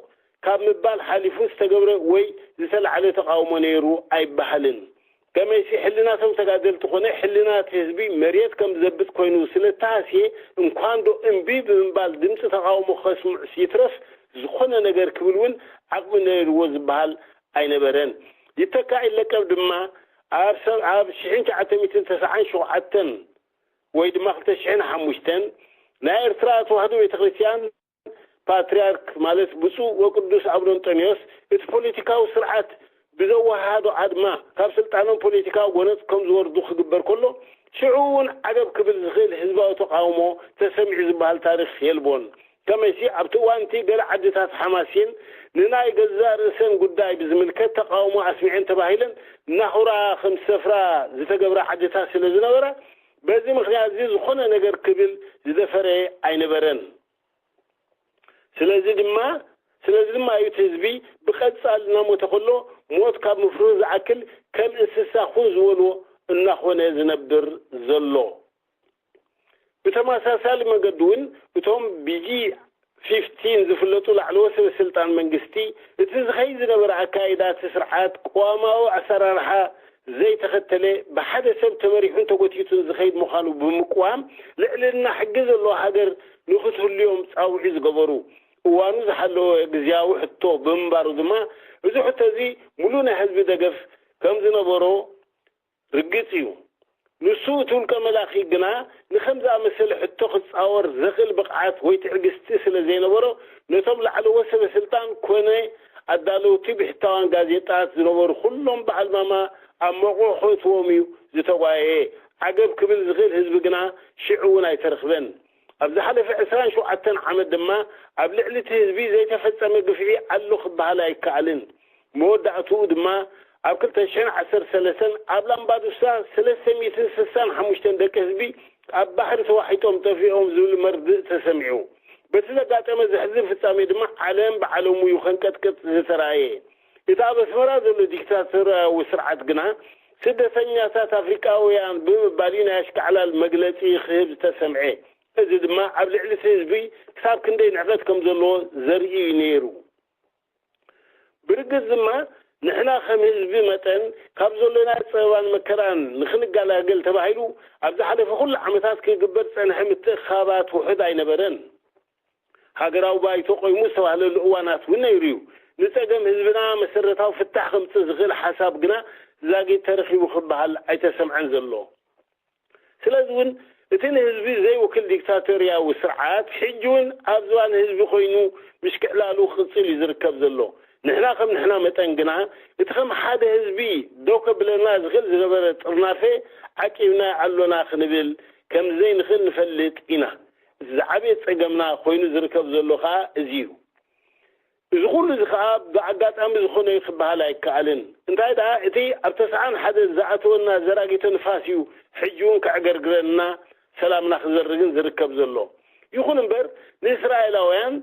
ካብ ምባል ሓሊፉ ዝተገብረ ወይ ዝተላዕለ ተቃውሞ ነይሩ ኣይበሃልን። ከመይሲ ሕልናቶም ተጋደልቲ ኮነ ሕልና እቲ ህዝቢ መሬት ከም ዘብጥ ኮይኑ ስለ እተሃስየ እንኳን ዶ እምቢ ብምባል ድምፂ ተቃውሞ ከስምዑስ ይትረፍ ዝኾነ ነገር ክብል እውን ዓቕሚ ነይርዎ ዝበሃል ኣይነበረን። ይተካእ ይለቀብ ድማ ኣብ ሰብ ኣብ ሽሕን ትሽዓተ ሚእትን ተስዓን ሸውዓተን ወይ ድማ ክልተ ሽሕን ሓሙሽተን ናይ ኤርትራ ተዋህዶ ቤተክርስትያን ፓትርያርክ ማለት ብፁዕ ወቅዱስ ኣቡነ እንጦንዮስ እቲ ፖለቲካዊ ስርዓት ብዘወሃሃዶ ኣድማ ካብ ስልጣኖም ፖለቲካዊ ጎነጽ ከም ዝወርዱ ክግበር ከሎ ሽዑ እውን ዓገብ ክብል ዝኽእል ህዝባዊ ተቃውሞ ተሰሚዑ ዝበሃል ታሪኽ የልቦን። ከመይሲ ኣብቲ እዋንቲ ገለ ዓድታት ሓማሴን ንናይ ገዛእ ርእሰን ጉዳይ ብዝምልከት ተቃውሞ ኣስሚዐን ተባሂለን ናኹራ ከም ዝሰፍራ ዝተገብራ ዓድታት ስለ ዝነበራ በዚ ምኽንያት እዚ ዝኾነ ነገር ክብል ዝደፈረ ኣይነበረን። ስለዚ ድማ ስለዚ ድማ እዩ እቲ ህዝቢ ብቐጻሊ እናሞተ ከሎ ሞት ካብ ምፍርሩ ዝኣክል ከም እንስሳ ኩን ዝበልዎ እናኾነ ዝነብር ዘሎ። ብተመሳሳሊ መገዲ እውን እቶም ቢጂ ፊፍቲን ዝፍለጡ ላዕለዎት ሰበ ስልጣን መንግስቲ እቲ ዝኸይድ ዝነበረ ኣካይዳ እቲ ስርዓት ቅዋማዊ ኣሰራርሓ ዘይተኸተለ ብሓደ ሰብ ተመሪሑን ተጎቲቱን ዝኸይድ ምዃኑ ብምቅዋም ልዕልና ሕጊ ዘለዎ ሃገር ንክትህልዮም ጻውዒ ዝገበሩ እዋኑ ዝሓለወ ግዝያዊ ሕቶ ብምንባሩ ድማ እዚ ሕቶ እዚ ሙሉእ ናይ ህዝቢ ደገፍ ከም ዝነበሮ ርግጽ እዩ። ንሱ እቲ ውልቀ መላኺ ግና ንኸም ዝኣመሰለ ሕቶ ክጻወር ዘኽእል ብቕዓት ወይ ትዕግስቲ ስለ ዘይነበሮ ነቶም ላዕለዎት ሰበ ስልጣን ኮነ ኣዳለውቲ ብሕታውያን ጋዜጣት ዝነበሩ ኩሎም በዓል ማማ ኣብ መቑዕ ከእትዎም እዩ ዝተጓየየ። ዓገብ ክብል ዝኽእል ህዝቢ ግና ሽዑ እውን ኣይተረኽበን። ኣብ ዝሓለፈ ዕስራን ሸውዓተን ዓመት ድማ ኣብ ልዕሊ እቲ ህዝቢ ዘይተፈጸመ ግፍዒ ኣሎ ክበሃል ኣይከኣልን። መወዳእትኡ ድማ ኣብ ክልተ ሽሕን ዓሰርተ ሰለስተን ኣብ ላምባዱሳ ሰለስተ ሚእትን ስሳን ሓሙሽተን ደቂ ህዝቢ ኣብ ባሕሪ ተዋሒጦም ጠፊኦም ዝብል መርድእ ተሰሚዑ። በቲ ዘጋጠመ ዝተፈጸመ ዘሕዝን ፍጻሜ ድማ ዓለም ብዓለሙ እዩ ከንቀጥቅጥ ዝተራእየ። እቲ ኣብ ኣስመራ ዘሎ ዲክታቶርያዊ ስርዓት ግና ስደተኛታት ኣፍሪቃውያን ብምባል እዩ ናይ ኣሽካዕላል መግለጺ ክህብ ዝተሰምዐ። እዚ ድማ ኣብ ልዕሊ እቲ ህዝቢ ክሳብ ክንደይ ንዕቀት ከም ዘለዎ ዘርኢ እዩ ነይሩ። ብርግጽ ድማ ንሕና ከም ህዝቢ መጠን ካብ ዘሎና ጸበባን መከራን ንኽንገላገል ተባሂሉ ኣብ ዝሓለፈ ኩሉ ዓመታት ክግበር ዝጸንሐ ምትእኽኻባት ውሑድ ኣይነበረን። ሃገራዊ ባይቶ ቆይሙ ዝተባህለሉ እዋናት እውን ነይሩ እዩ። ንጸገም ህዝብና መሰረታዊ ፍታሕ ከምጽእ ዝኽእል ሓሳብ ግና ዛጊት ተረኺቡ ክበሃል ኣይተሰምዐን ዘሎ። ስለዚ እውን እቲ ንህዝቢ ዘይውክል ዲክታቶርያዊ ስርዓት ሕጂ እውን ኣብ ዝባን ህዝቢ ኮይኑ ምሽክዕላሉ ክቕጽል እዩ ዝርከብ ዘሎ። ንሕና ከም ንሕና መጠን ግና እቲ ከም ሓደ ህዝቢ ደው ከብለና ዝኽእል ዝነበረ ጥርናፈ ዓቂብና ኣሎና ክንብል ከም ዘይንኽእል ንፈልጥ ኢና። እቲ ዝዓበየ ጸገምና ኮይኑ ዝርከብ ዘሎ ከኣ እዚ እዩ። እዚ ኩሉ እዚ ከኣ ብኣጋጣሚ ዝኾነ እዩ ክበሃል ኣይከኣልን። እንታይ ደኣ እቲ ኣብ ተስዓን ሓደ ዝኣተወና ዘራጊቶ ንፋስ እዩ ሕጂ እውን ከዕገርግረና ሰላምና ክዘርግን ዝርከብ ዘሎ። ይኹን እምበር ንእስራኤላውያን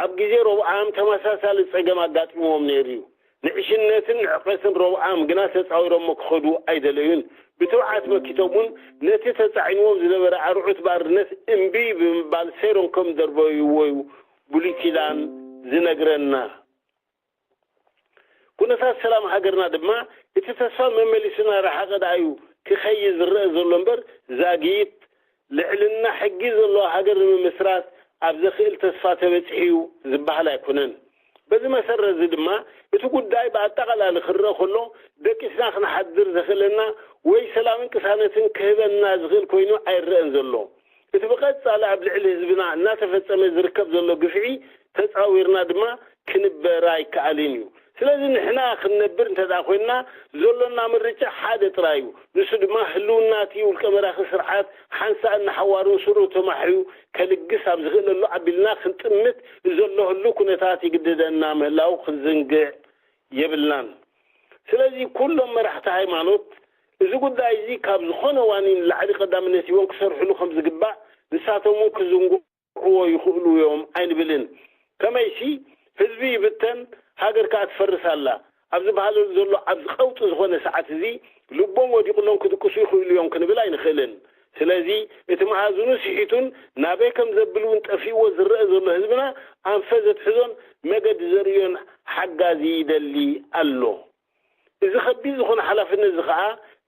ኣብ ግዜ ሮብዓም ተመሳሳሊ ጸገም ኣጋጢምዎም ነይሩ እዩ። ንዕሽነትን ንዕቐትን ሮብዓም ግና ተጻዊሮሞ ክኸዱ ኣይደለዩን። ብትብዓት መኪቶም እውን ነቲ ተጻዒንዎም ዝነበረ ኣርዑት ባርነት እምቢ ብምባል ሰይሮም ከም ደርበይዎ እዩ ብሉይ ኪዳን ዝነግረና። ኩነታት ሰላም ሃገርና ድማ እቲ ተስፋ መመሊሱ እናረሓቐ ደኣ እዩ ክኸይድ ዝረአ ዘሎ እምበር ዛጊት ልዕልና ሕጊ ዘለዋ ሃገር ንምምስራት ኣብ ዘኽእል ተስፋ ተበጺሑ እዩ ዝበሃል ኣይኮነን። በዚ መሰረት እዚ ድማ እቲ ጉዳይ ብኣጠቓላሊ ክረአ ከሎ ደቂስና ክንሓድር ዘኽእለና ወይ ሰላምን ቅሳነትን ክህበና ዝኽእል ኮይኑ ኣይረአን ዘሎ። እቲ ብቐጻሊ ኣብ ልዕሊ ህዝብና እናተፈጸመ ዝርከብ ዘሎ ግፍዒ ተጻዊርና ድማ ክንበር ኣይከኣልን እዩ። ስለዚ ንሕና ክንነብር እንተ ደኣ ኮይንና ዘሎና ምርጫ ሓደ ጥራይ እዩ። ንሱ ድማ ህልውና እቲ ውልቀ መራኺ ስርዓት ሓንሳእን ንሓዋሩን ስሩ ተማሕዩ ከልግስ ኣብ ዝኽእለሉ ኣቢልና ክንጥምት ዘሎ ህሉ ኩነታት ይግድደና ምህላው ክንዝንግዕ የብልናን። ስለዚ ኩሎም መራሕቲ ሃይማኖት እዚ ጉዳይ እዚ ካብ ዝኾነ ዋኒን ንላዕሊ ቀዳምነት ሂቦም ክሰርሕሉ ከም ዝግባእ ንሳቶም እውን ክዝንግዑዎ ይኽእሉ እዮም ኣይንብልን። ከመይሲ ህዝቢ ይብተን፣ ሃገር ከኣ ትፈርስ ኣላ ኣብ ዝበሃለሉ ዘሎ ኣብዚ ቀውጢ ዝኾነ ሰዓት እዚ ልቦም ወዲቑሎም ክድቅሱ ይኽእሉ እዮም ክንብል ኣይንኽእልን። ስለዚ እቲ መኣዝኑ ስሒቱን ናበይ ከም ዘብል እውን ጠፊእዎ ዝረአ ዘሎ ህዝብና ኣንፈ ዘትሕዞን መገዲ ዘርእዮን ሓጋዚ ይደሊ ኣሎ። እዚ ከቢድ ዝኾነ ሓላፍነት እዚ ኸዓ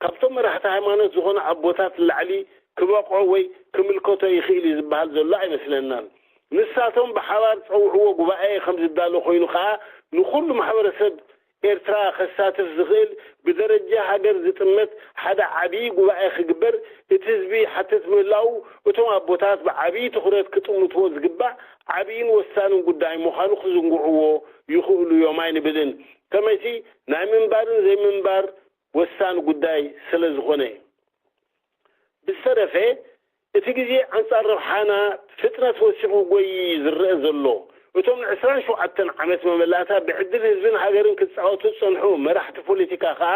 ካብቶም መራሕቲ ሃይማኖት ዝኾኑ ኣቦታት ንላዕሊ ክበቕዖ ወይ ክምልከቶ ይኽእል እዩ ዝበሃል ዘሎ ኣይመስለናን። ንሳቶም ብሓባር ዝጸውዕዎ ጉባኤ ከም ዝዳሎ ኮይኑ ኸዓ ንኹሉ ማሕበረሰብ ኤርትራ ከሳትፍ ዝኽእል ብደረጃ ሃገር ዝጥመት ሓደ ዓብዪ ጉባኤ ክግበር እቲ ህዝቢ ይሓትት ምህላዉ እቶም ኣቦታት ብዓብዪ ትኹረት ክጥምትዎ ዝግባእ ዓብዪን ወሳንን ጉዳይ ምዃኑ ክዝንግዕዎ ይኽእሉ እዮም ኣይንብልን። ከመይሲ ናይ ምንባርን ዘይምንባር ወሳኒ ጉዳይ ስለ ዝኾነ። ብዝተረፈ እቲ ግዜ ኣንጻር ረብሓና ፍጥነት ወሲኹ ጎይ ዝረአ ዘሎ። እቶም ንዕስራን ሸውዓተን ዓመት መመላእታ ብዕድል ህዝብን ሃገርን ክጻወቱ ዝጸንሑ መራሕቲ ፖለቲካ ከኣ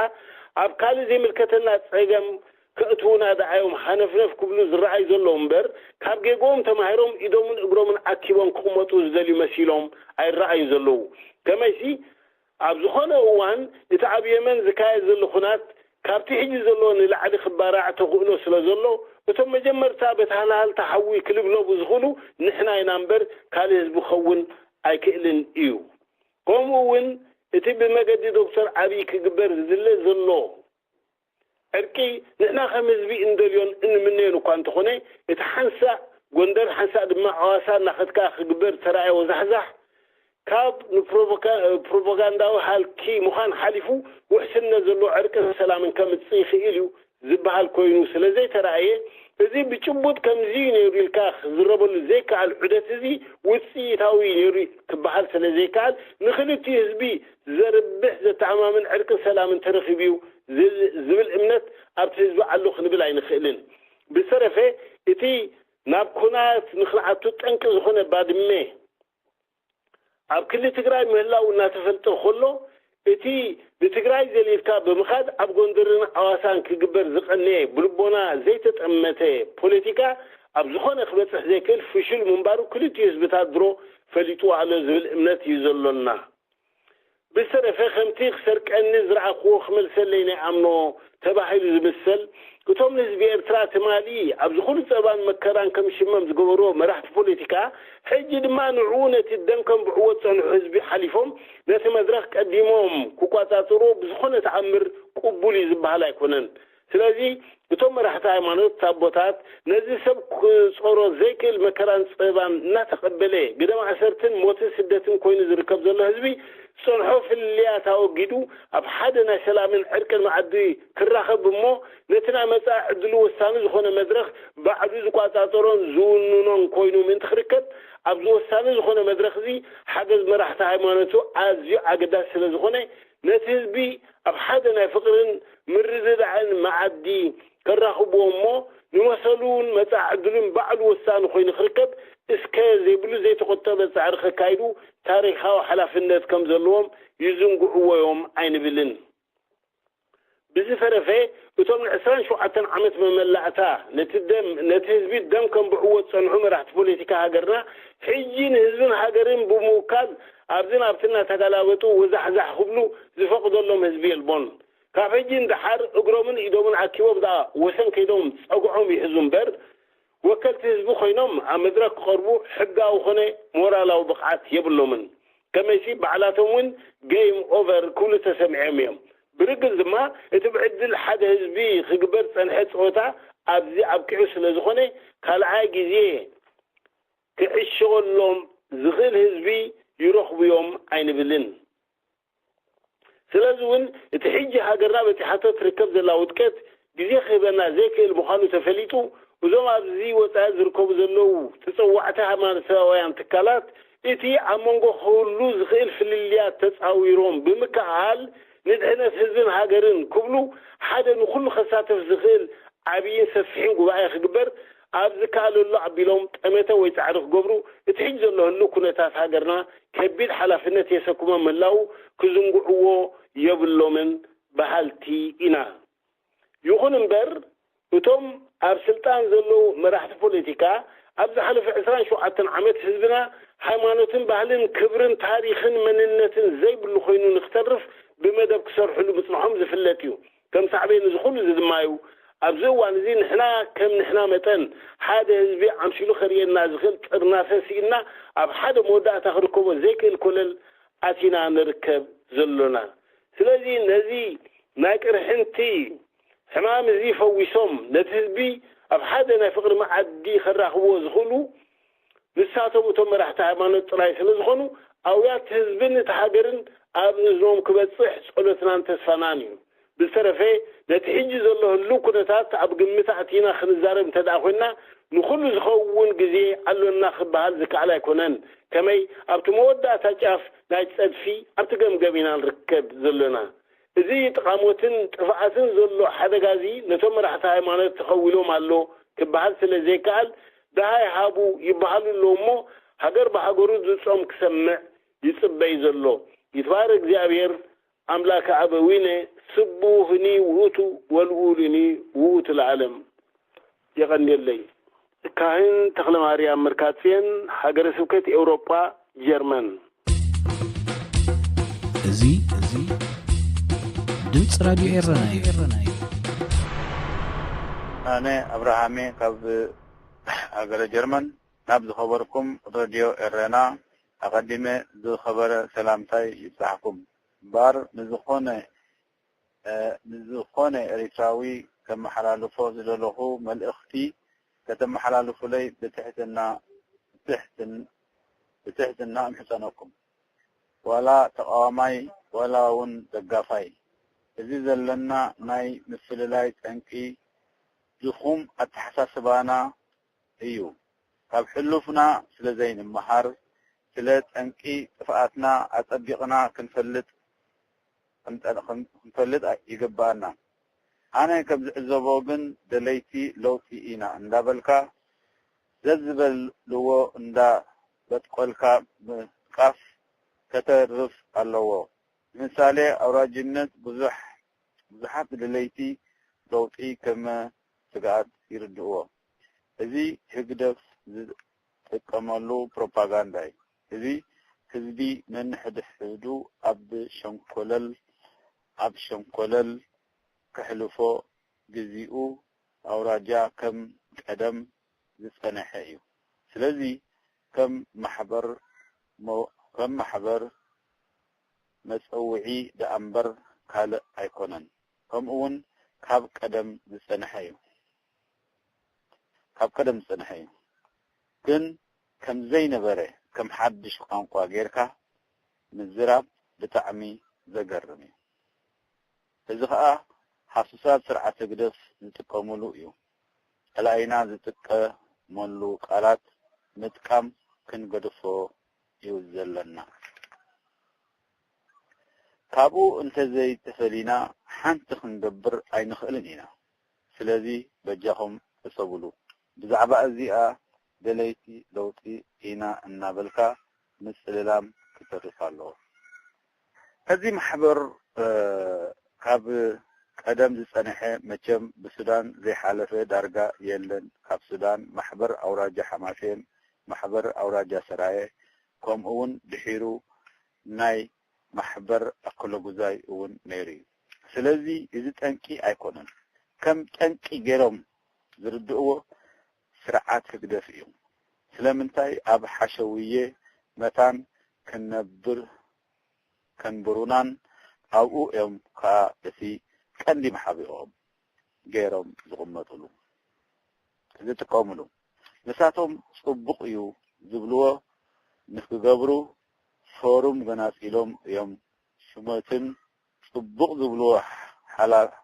ኣብ ካልእ ዘይምልከተና ጸገም ከእትዉና ደኣዮም ሃነፍነፍ ክብሉ ዝረኣዩ ዘለዉ እምበር ካብ ጌግኦም ተማሂሮም ኢዶምን እግሮምን ኣኪቦም ክቕመጡ ዝደልዩ መሲሎም ኣይረኣዩ ዘለዉ። ከመይሲ ኣብ ዝኾነ እዋን እቲ ኣብ የመን ዝካየድ ዘሎ ኩናት ካብቲ ሕጂ ዘሎ ንላዕሊ ክባራዕ ተኽእሎ ስለ ዘሎ እቶም መጀመርታ በቲ ሃልሃልታ ሓዊ ክልብለቡ ዝኽእሉ ንሕና ኢና እምበር ካልእ ህዝቢ ክኸውን ኣይክእልን እዩ። ከምኡ እውን እቲ ብመገዲ ዶክተር ዓብዪ ክግበር ዝድለ ዘሎ ዕርቂ ንሕና ከም ህዝቢ እንደልዮን እንምነዮን እኳ እንተኾነ እቲ ሓንሳእ ጎንደር ሓንሳእ ድማ ኣዋሳ እናኸድካ ክግበር ዝተራእየ ወዛሕዛሕ ካብ ንፕሮፓጋንዳዊ ሃልኪ ምዃን ሓሊፉ ውሕስነት ዘለዎ ዕርቅን ሰላምን ከምጽእ ይኽእል እዩ ዝበሃል ኮይኑ ስለ ዘይተራእየ እዚ ብጭቡጥ ከምዚ እዩ ነይሩ ኢልካ ክዝረበሉ ዘይከኣል ዑደት እዚ ውፅኢታዊ ነይሩ ክበሃል ስለ ዘይከኣል ንክልቲኡ ህዝቢ ዘርብሕ ዘተኣማምን ዕርቅን ሰላምን ተረኺቡ እዩ ዝብል እምነት ኣብቲ ህዝቢ ኣሎ ክንብል ኣይንኽእልን። ብዝተረፈ እቲ ናብ ኩናት ንክንኣቱ ጠንቂ ዝኾነ ባድመ ኣብ ክሊ ትግራይ ምህላው እናተፈልጠ ከሎ እቲ ንትግራይ ዘሊልካ ብምኻድ ኣብ ጎንደርን ኣዋሳን ክግበር ዝቐነየ ብልቦና ዘይተጠመተ ፖለቲካ ኣብ ዝኾነ ክበፅሕ ዘይክእል ፍሹል ምንባሩ ክልቲኡ ህዝብታት ድሮ ፈሊጥዎ ኣሎ ዝብል እምነት እዩ ዘሎና። ብዝተረፈ ከምቲ ክሰርቀኒ ዝረኣኽዎ ክመልሰለይ ናይ ኣምኖ ተባሂሉ ዝምሰል እቶም ንህዝቢ ኤርትራ ትማሊ ኣብዚ ኩሉ ፀባን መከራን ከም ሽመም ዝገበርዎ መራሕቲ ፖለቲካ ሕጂ ድማ ንዕኡ ነቲ ደም ከም ብዕዎ ዝፀንሑ ህዝቢ ሓሊፎም ነቲ መድረኽ ቀዲሞም ክቋፃፅርዎ ብዝኾነ ተኣምር ቅቡል እዩ ዝበሃል ኣይኮነን። ስለዚ እቶም መራሕቲ ሃይማኖት ኣቦታት ነዚ ሰብ ክጾሮ ዘይክእል መከራን ጸበባን እናተቐበለ ግደ ማእሰርትን ሞትን ስደትን ኮይኑ ዝርከብ ዘሎ ህዝቢ ዝጸንሖ ፍልልያት ኣወጊዱ ኣብ ሓደ ናይ ሰላምን ዕርቅን መኣዲ ክራኸብ እሞ ነቲ ናይ መጻኢ ዕድሉ ወሳኒ ዝኾነ መድረኽ ባዕሉ ዝቋጻጸሮን ዝውንኖን ኮይኑ ምእንቲ ክርከብ ኣብዚ ወሳኒ ዝኾነ መድረኽ እዚ ሓገዝ መራሕቲ ሃይማኖቱ ኣዝዩ ኣገዳሲ ስለ ዝኾነ ነቲ ህዝቢ ኣብ ሓደ ናይ ፍቕርን ምርድዳእን መኣዲ ከራኽብዎ እሞ ንመሰሉ እውን መጻኢ ዕድሉን ባዕሉ ወሳኒ ኮይኑ ክርከብ እስከ ዘይብሉ ዘይተቆጠበ ጻዕሪ ከካይዱ ታሪኻዊ ሓላፍነት ከም ዘለዎም ይዝንግዕዎ እዮም ኣይንብልን። ብዝተረፈ እቶም ንዕስራን ሸውዓተን ዓመት መመላእታ ነቲ ደም ነቲ ህዝቢ ደም ከም ብዕዎ ዝጸንሑ መራሕቲ ፖለቲካ ሃገርና ሕጂ ንህዝብን ሃገርን ብምውካል ኣብዝን ኣብትን እናተገላበጡ ወዛሕዛሕ ክብሉ ዝፈቕደሎም ህዝቢ የልቦን። ካብ ሕጂ ንደሓር እግሮምን ኢዶምን ኣኪቦም ደኣ ወሰን ከይዶም ጸግዖም ይሕዙ እምበር ወከልቲ ህዝቢ ኮይኖም ኣብ መድረክ ክቐርቡ ሕጋዊ ኮነ ሞራላዊ ብቕዓት የብሎምን። ከመይሲ ባዕላቶም እውን game over ክብሉ ተሰሚዖም እዮም። ብርግጽ ድማ እቲ ብዕድል ሓደ ህዝቢ ክግበር ዝጸንሐ ጸወታ ኣብዚ ኣብቂዑ ስለ ዝኾነ ካልኣይ ግዜ ክዕሸወሎም ዝኽእል ህዝቢ ይረኽቡ እዮም ኣይንብልን። ስለዚ እውን እቲ ሕጂ ሃገርና በጺሓቶ ትርከብ ዘላ ውድቀት ግዜ ክህበና ዘይክእል ምዃኑ ተፈሊጡ እዞም ኣብዚ ወጻኢ ዝርከቡ ዘለዉ ተጸዋዕቲ ሃይማኖታውያን ትካላት እቲ ኣብ መንጎ ክህሉ ዝኽእል ፍልልያት ተጻዊሮም ብምክእኣል ንድሕነት ህዝብን ሃገርን ክብሉ ሓደ ንኹሉ ከሳተፍ ዝኽእል ዓብይን ሰፊሕን ጉባኤ ክግበር ኣብ ዝከኣለሉ ኣቢሎም ጠመተ ወይ ጻዕሪ ክገብሩ እቲ ሕጂ ዘሎ ህሉ ኩነታት ሃገርና ከቢድ ሓላፍነት የሰክሞም ምህላዉ ክዝንግዕዎ የብሎምን በሃልቲ ኢና። ይኹን እምበር እቶም ኣብ ስልጣን ዘለዉ መራሕቲ ፖለቲካ ኣብ ዝሓለፈ ዕስራን ሸውዓተን ዓመት ህዝብና ሃይማኖትን ባህልን ክብርን ታሪኽን መንነትን ዘይብሉ ኮይኑ ንክተርፍ ብመደብ ክሰርሕሉ ምፅንሖም ዝፍለጥ እዩ። ከም ሳዕቤን እዚ ኩሉ እዚ ድማ እዩ ኣብዚ እዋን እዚ ንሕና ከም ንሕና መጠን ሓደ ህዝቢ ዓምሲሉ ከርእየና ዝኽእል ጥርናፈ ስኢንና ኣብ ሓደ መወዳእታ ክርከቦ ዘይክእል ኮለል ኣቲና ንርከብ ዘሎና። ስለዚ ነዚ ናይ ቅርሕንቲ ሕማም እዚ ፈዊሶም ነቲ ህዝቢ ኣብ ሓደ ናይ ፍቕሪ መዓዲ ከራኽብዎ ዝኽእሉ ንሳቶም እቶም መራሕቲ ሃይማኖት ጥራይ ስለ ዝኾኑ ኣውያት ህዝብን እቲ ሃገርን ኣብ እዝኖም ክበጽሕ ጸሎትናን ተስፋናን እዩ። ብዝተረፈ ነቲ ሕጂ ዘሎ ህሉው ኩነታት ኣብ ግምት ኣእቲና ክንዛረብ እንተ ደኣ ኮይንና ንኹሉ ዝኸውን ግዜ ኣሎና ክበሃል ዝከኣል ኣይኮነን። ከመይ ኣብቲ መወዳእታ ጫፍ ናይ ጸድፊ ኣብቲ ገምገም ኢና ንርከብ ዘሎና። እዚ ጥቓሞትን ጥፍኣትን ዘሎ ሓደጋ እዚ ነቶም መራሕቲ ሃይማኖት ተኸዊሎም ኣሎ ክበሃል ስለ ዘይከኣል ደሃይ ሃቡ ይበሃሉ ኣለዉ እሞ ሃገር ብሃገሩ ድምጾም ክሰምዕ ይጽበይ ዘሎ። ይትባረክ እግዚኣብሔር ኣምላከ ኣበዊነ ስቡህኒ ውእቱ ወልኡልኒ ውእቱ ለዓለም። የቐንየለይ። ካህን ተኽለ ማርያም መርካጽዮን ሃገረ ስብከት ኤውሮጳ ጀርመን። እዚ እዚ ድምፂ ራድዮ ኤረና እዩ። ኣነ ኣብርሃሜ ካብ ሃገረ ጀርመን ናብ ዝኸበርኩም ረድዮ ኤረና ኣቐዲመ ዝኸበረ ሰላምታይ ይብጻሕኩም። እምበኣር ንዝኾነ ንዝኾነ ኤሪትራዊ ከመሓላልፎ ዝደለኹ መልእኽቲ ከተመሓላልፉለይ ብትሕትና ብትሕትና እምሕጸነኩም። ዋላ ተቓዋማይ ዋላ እውን ደጋፋይ፣ እዚ ዘለና ናይ ምፍልላይ ጠንቂ ድኹም ኣተሓሳስባና እዩ። ካብ ሕሉፍና ስለ ዘይንመሃር፣ ስለ ጠንቂ ጥፍኣትና ኣጸቢቕና ክንፈልጥ ክንፈልጥ ይግብኣና። ኣነ ከም ዝዕዘቦ ግን ደለይቲ ለውጢ ኢና እንዳበልካ ዘዝበልዎ እንዳ በጥቆልካ ምንቃፍ ከተርፍ ኣለዎ። ንምሳሌ ኣውራጅነት ብዙሕ ብዙሓት ደለይቲ ለውጢ ከመ ስግኣት ይርድእዎ። እዚ ህግደፍ ዝጥቀመሉ ፕሮፓጋንዳ እዩ። እዚ ህዝቢ ነንሕድሕዱ ኣብ ሸንኮለል ኣብ ሸንኮለል ከሕልፎ፣ ግዚኡ ኣውራጃ ከም ቀደም ዝጸንሐ እዩ። ስለዚ ከም ማሕበር መ- ከም ማሕበር መጸውዒ ደኣ እምበር ካልእ ኣይኮነን። ከምኡ እውን ካብ ቀደም ዝጸንሐ እዩ። ካብ ቀደም ዝጸንሐ እዩ። ግን ከም ዘይነበረ ከም ሓድሽ ቋንቋ ጌርካ ምዝራብ ብጣዕሚ ዘገርም እዩ። እዚ ኸኣ ሃሱሳት ስርዓት ህግደፍ ዝጥቀምሉ እዩ። ጸላኢና ዝጥቀመሉ ቃላት ምጥቃም ክንገድፎ እዩ ዘለና። ካብኡ እንተዘይተፈሊና ሓንቲ ክንገብር ኣይንኽእልን ኢና። ስለዚ በጃኹም ሕሰቡሉ። ብዛዕባ እዚኣ ደለይቲ ለውጢ ኢና እናበልካ ምጽልላም ክተርፍ ኣለዎ። እዚ ማሕበር ካብ ቀደም ዝጸንሐ መቸም ብሱዳን ዘይሓለፈ ዳርጋ የለን። ካብ ሱዳን ማሕበር ኣውራጃ ሓማሴን፣ ማሕበር ኣውራጃ ሰራየ፣ ከምኡ እውን ድሒሩ ናይ ማሕበር ኣከለጉዛይ እውን ነይሩ እዩ። ስለዚ እዚ ጠንቂ ኣይኮነን። ከም ጠንቂ ገይሮም ዝርድእዎ ስርዓት ህግደፍ እዩ። ስለምንታይ ኣብ ሓሸውየ መታን ክንነብር ከንብሩናን ኣብኡ እዮም ከኣ እቲ ቀንዲ መሓቢኦም ገይሮም ዝቕመጥሉ ዝጥቀምሉ። ንሳቶም ጽቡቕ እዩ ዝብልዎ ንክገብሩ ፎርም ገናጺሎም እዮም ሹመትን ጽቡቕ ዝብልዎ ሓላ-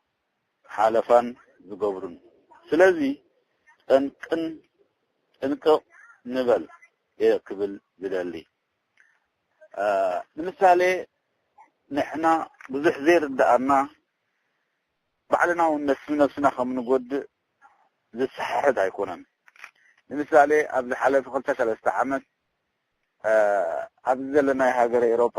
ሓለፋን ዝገብሩን። ስለዚ ጠንቅን ጥንቅቕ ንበል እየ ክብል ዝደሊ። ንምሳሌ ንሕና ብዙሕ ዘይርድኣና ባዕልና እውን ነስም ነብስና ከም ንጎድእ ዝሰሓሕት ኣይኮነን። ንምሳሌ ኣብ ዝሓለፈ ክልተ ሰለስተ ዓመት ኣብዚ ዘለናይ ሃገረ ኤሮጳ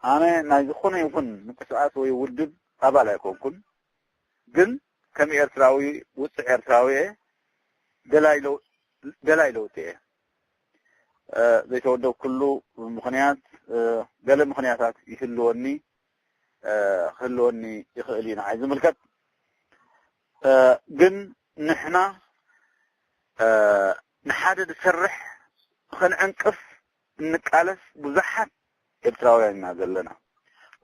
ኣነ ናይ ዝኾነ ይኹን ምንቅስቃስ ወይ ውድብ ኣባል ኣይኮንኩን። ግን ከም ኤርትራዊ ውፅዕ ኤርትራዊ እየ። ደላይ ለውጢ እየ። ዘይተወደብኩሉ ምኽንያት ገለ ምኽንያታት ይህልወኒ ክህልወኒ ይኽእል እዩ ንዓይ ዝምልከት። ግን ንሕና ንሓደ ዝሰርሕ ኸንዕንቅፍ እንቃለስ ብዙሓት ኤርትራውያን ኢና ዘለና።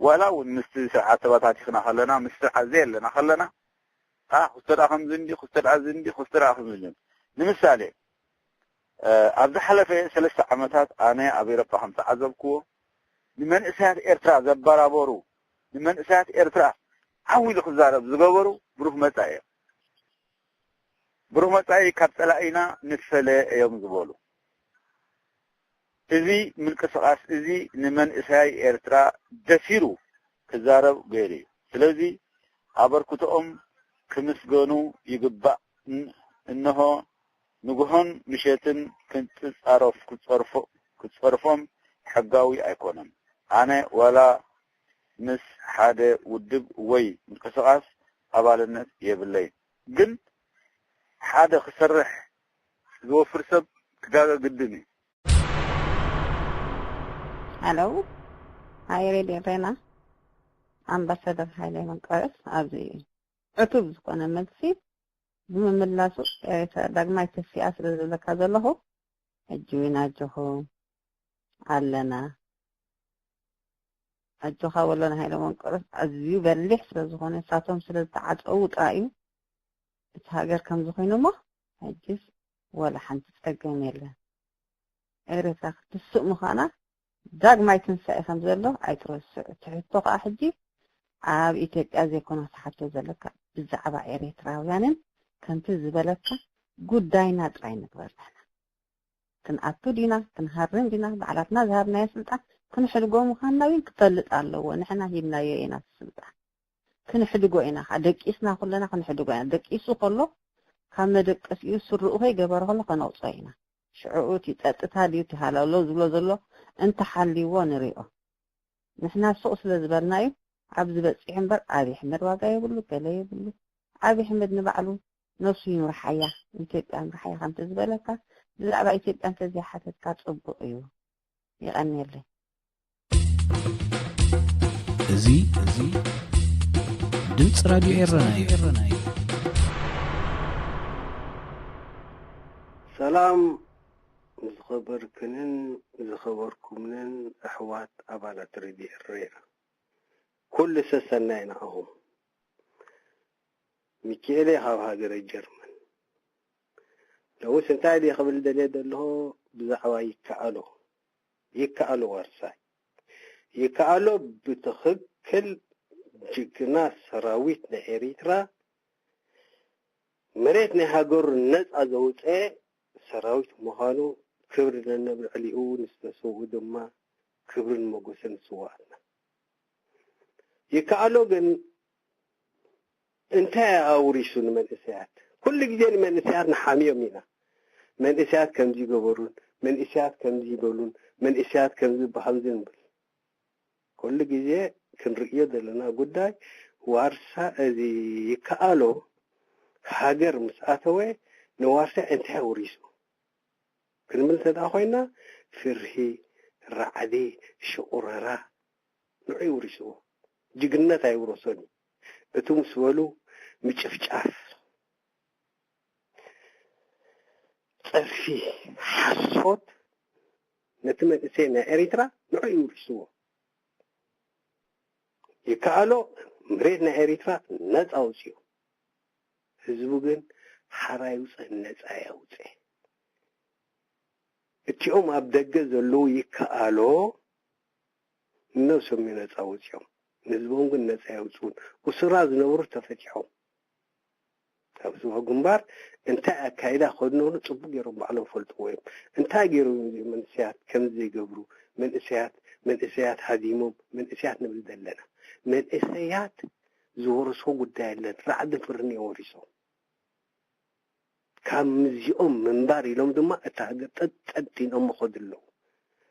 ዋላ እውን ምስቲ ስርዓት ተባታቲኽና ከለና ምስ ስርዓት ዘየለና ከለና ክስተ ደኣ ከምዚ እንዲ ክስተ ደኣ እዚ እንዲ ክስተ ደኣ ከምዚ እንዲ። ንምሳሌ ኣብ ዝሓለፈ ሰለስተ ዓመታት ኣነ ኣብ ኤሮፓ ከም ተዓዘብክዎ ንመንእሰያት ኤርትራ ዘበራበሩ ንመንእሰያት ኤርትራ ዓው ኢሉ ክዛረብ ዝገበሩ ብሩህ መጻኢ እዮም። ብሩህ መጻኢ ካብ ጸላኢና ንፈለ እዮም ዝበሉ። እዚ ምንቅስቃስ እዚ ንመንእሰያይ ኤርትራ ደፊሩ ክዛረብ ገይሩ እዩ። ስለዚ ኣበርክቶኦም ክምስገኑ ይግባእ። እንሆ ንግሆን ምሸትን ክንጻረፍ ክጸርፎ ክጸርፎም ሕጋዊ ኣይኮነን። ኣነ ዋላ ምስ ሓደ ውድብ ወይ ምንቅስቃስ ኣባልነት የብለይን። ግን ሓደ ክሰርሕ ዝወፍር ሰብ ክጋገ ግድን እዩ። ሄሎ፣ ሃይ ሬድዮ ሬና፣ ኣምባሳደር ሃይለ መንቀርስ ኣብዚ እዩ። ዕቱብ ዝኾነ መልሲ ብምምላሱ ኤርትራ ዳግማይ ተሲኣ ስለ ዝብለካ ዘለኹ ሕጂ እውን ኣጆኹ ኣለና። ኣጆኻ ወሎና ሃይለ መንቀርስ ኣዝዩ በሊሕ ስለ ዝኾነ ንሳቶም ስለ ዝተዓጸዉ ጥራይ እዩ እቲ ሃገር ከምዚ ኮይኑ እሞ ሕጂስ ወላ ሓንቲ ጸገም የለን። ኤርትራ ክትስእ ምዃና ዳግማይ ትንሳኤ ከም ዘሎ ኣይትረስዕ። እቲ ሕቶ ከኣ ሕጂ ኣብ ኢትዮጵያ ዘይኮነ ክትሓቶ ዘለካ ብዛዕባ ኤርትራውያንን ከምቲ ዝበለካ ጉዳይና ጥራይ ንግበር ንሕና። ክንኣቱ ዲና ክንሃርም ዲና ባዕላትና ዝሃብናዮ ስልጣን ክንሕድጎ ምዃንና እውን ክፈልጥ ኣለዎ። ንሕና ሂብናዮ ኢና እቲ ስልጣን። ክንሕድጎ ኢና ኸዓ ደቂስና ኩለና ክንሕድጎ ኢና። ደቂሱ ከሎ ካብ መደቀሲኡ ስርኡ ከይገበረ ከሎ ከነውፅኦ ኢና። ሽዕኡ እቲ ፀጥታ ድዩ እቲ ሃለውለው ዝብሎ ዘሎ እንተሓልይዎ ንሪኦ። ንሕና ሱቕ ስለ ዝበልና እዩ ኣብዚ በፂሑ እምበር ኣብዪ ኣሕመድ ዋጋ የብሉ ገለ የብሉ። ኣብይ ኣሕመድ ንባዕሉ ነብሱ ይምርሓያ፣ ኢትዮጵያ ምርሓያ ከምቲ ዝበለካ፣ ብዛዕባ ኢትዮጵያ እንተዘይሓተትካ ጽቡቕ እዩ። ይቐንየለይ። እዚ እዚ ድምፂ ራድዮ ኤረና እዩ። ሰላም ዝኸበርክንን ዝኸበርኩምንን ኣሕዋት ኣባላት ሬድዮ ኤረና፣ ኩሉ ሰሰናይ ንዓኹም። ሚኪኤለ ካብ ሃገረ ጀርመን። ሎምስ እንታይ ድየ ክብል ደልየ ዘለኹ፣ ብዛዕባ ይከኣሎ፣ ይከኣሎ ዋርሳይ። ይከኣሎ ብትኽክል ጅግና ሰራዊት ናይ ኤሪትራ፣ መሬት ናይ ሃገሩ ነጻ ዘውፀ ሰራዊት ምዃኑ ክብሪ ነነብር ዕሊኡ ንዝተሰውኡ ድማ ክብርን ሞገስን ንስውኣትና። ይከኣሎ ግን እንታይ ኣውሪሱ ንመንእሰያት? ኩሉ ግዜ ንመንእሰያት ንሓምዮም ኢና። መንእሰያት ከምዚ ይገበሩን፣ መንእሰያት ከምዚ ይበሉን፣ መንእሰያት ከምዚ ይበሃሉን ንብል። ኩሉ ግዜ ክንርእዮ ዘለና ጉዳይ ዋርሳ እዚ ይከኣሎ ሃገር ምስ ኣተወ ንዋርሳ እንታይ ኣውሪሱ? ክንብል እንተ ደኣ ኮይና፣ ፍርሂ፣ ራዕዲ፣ ሽቑረራ ንዑ ይውሪስዎ። ጅግነት ኣይውረሶን እዩ። እቱ ምስ በሉ ምጭፍጫፍ፣ ጸርፊ፣ ሓሶት ነቲ መንእሰይ ናይ ኤሪትራ ንዑ ይውሪስዎ። ይከኣሎ መሬት ናይ ኤሪትራ ነጻ ኣውጺኡ። ህዝቡ ግን ሓራ ይውጸ ነጻ የውጸ። እቲኦም ኣብ ደገ ዘለዉ ይከኣሎ ነብሶም እዩ ነጻ ወጺኦም። ንህዝቦም ግን ነጻ የውጽኡን። እሱራት ዝነበሩ ተፈቲሖም። ኣብ ዞባ ግንባር እንታይ ኣካይዳ ከድነሩ ጽቡቅ ገይሮም ባዕሎም ፈልጥዎ እዮም። እንታይ ገይሮም እዮም መንእሰያት ከም ዘይገብሩ፣ መንእሰያት መንእሰያት ሃዲሞም መንእሰያት ንብል ዘለና። መንእሰያት ዝወረስዎ ጉዳይ ኣለን። ራዕዲ ፍርኒ እዮም ወሪሶም። ካብ ምዚኦም ምንባር ኢሎም ድማ እታ ሃገር ጠንጢኖሞ ከዱ ኣለዉ።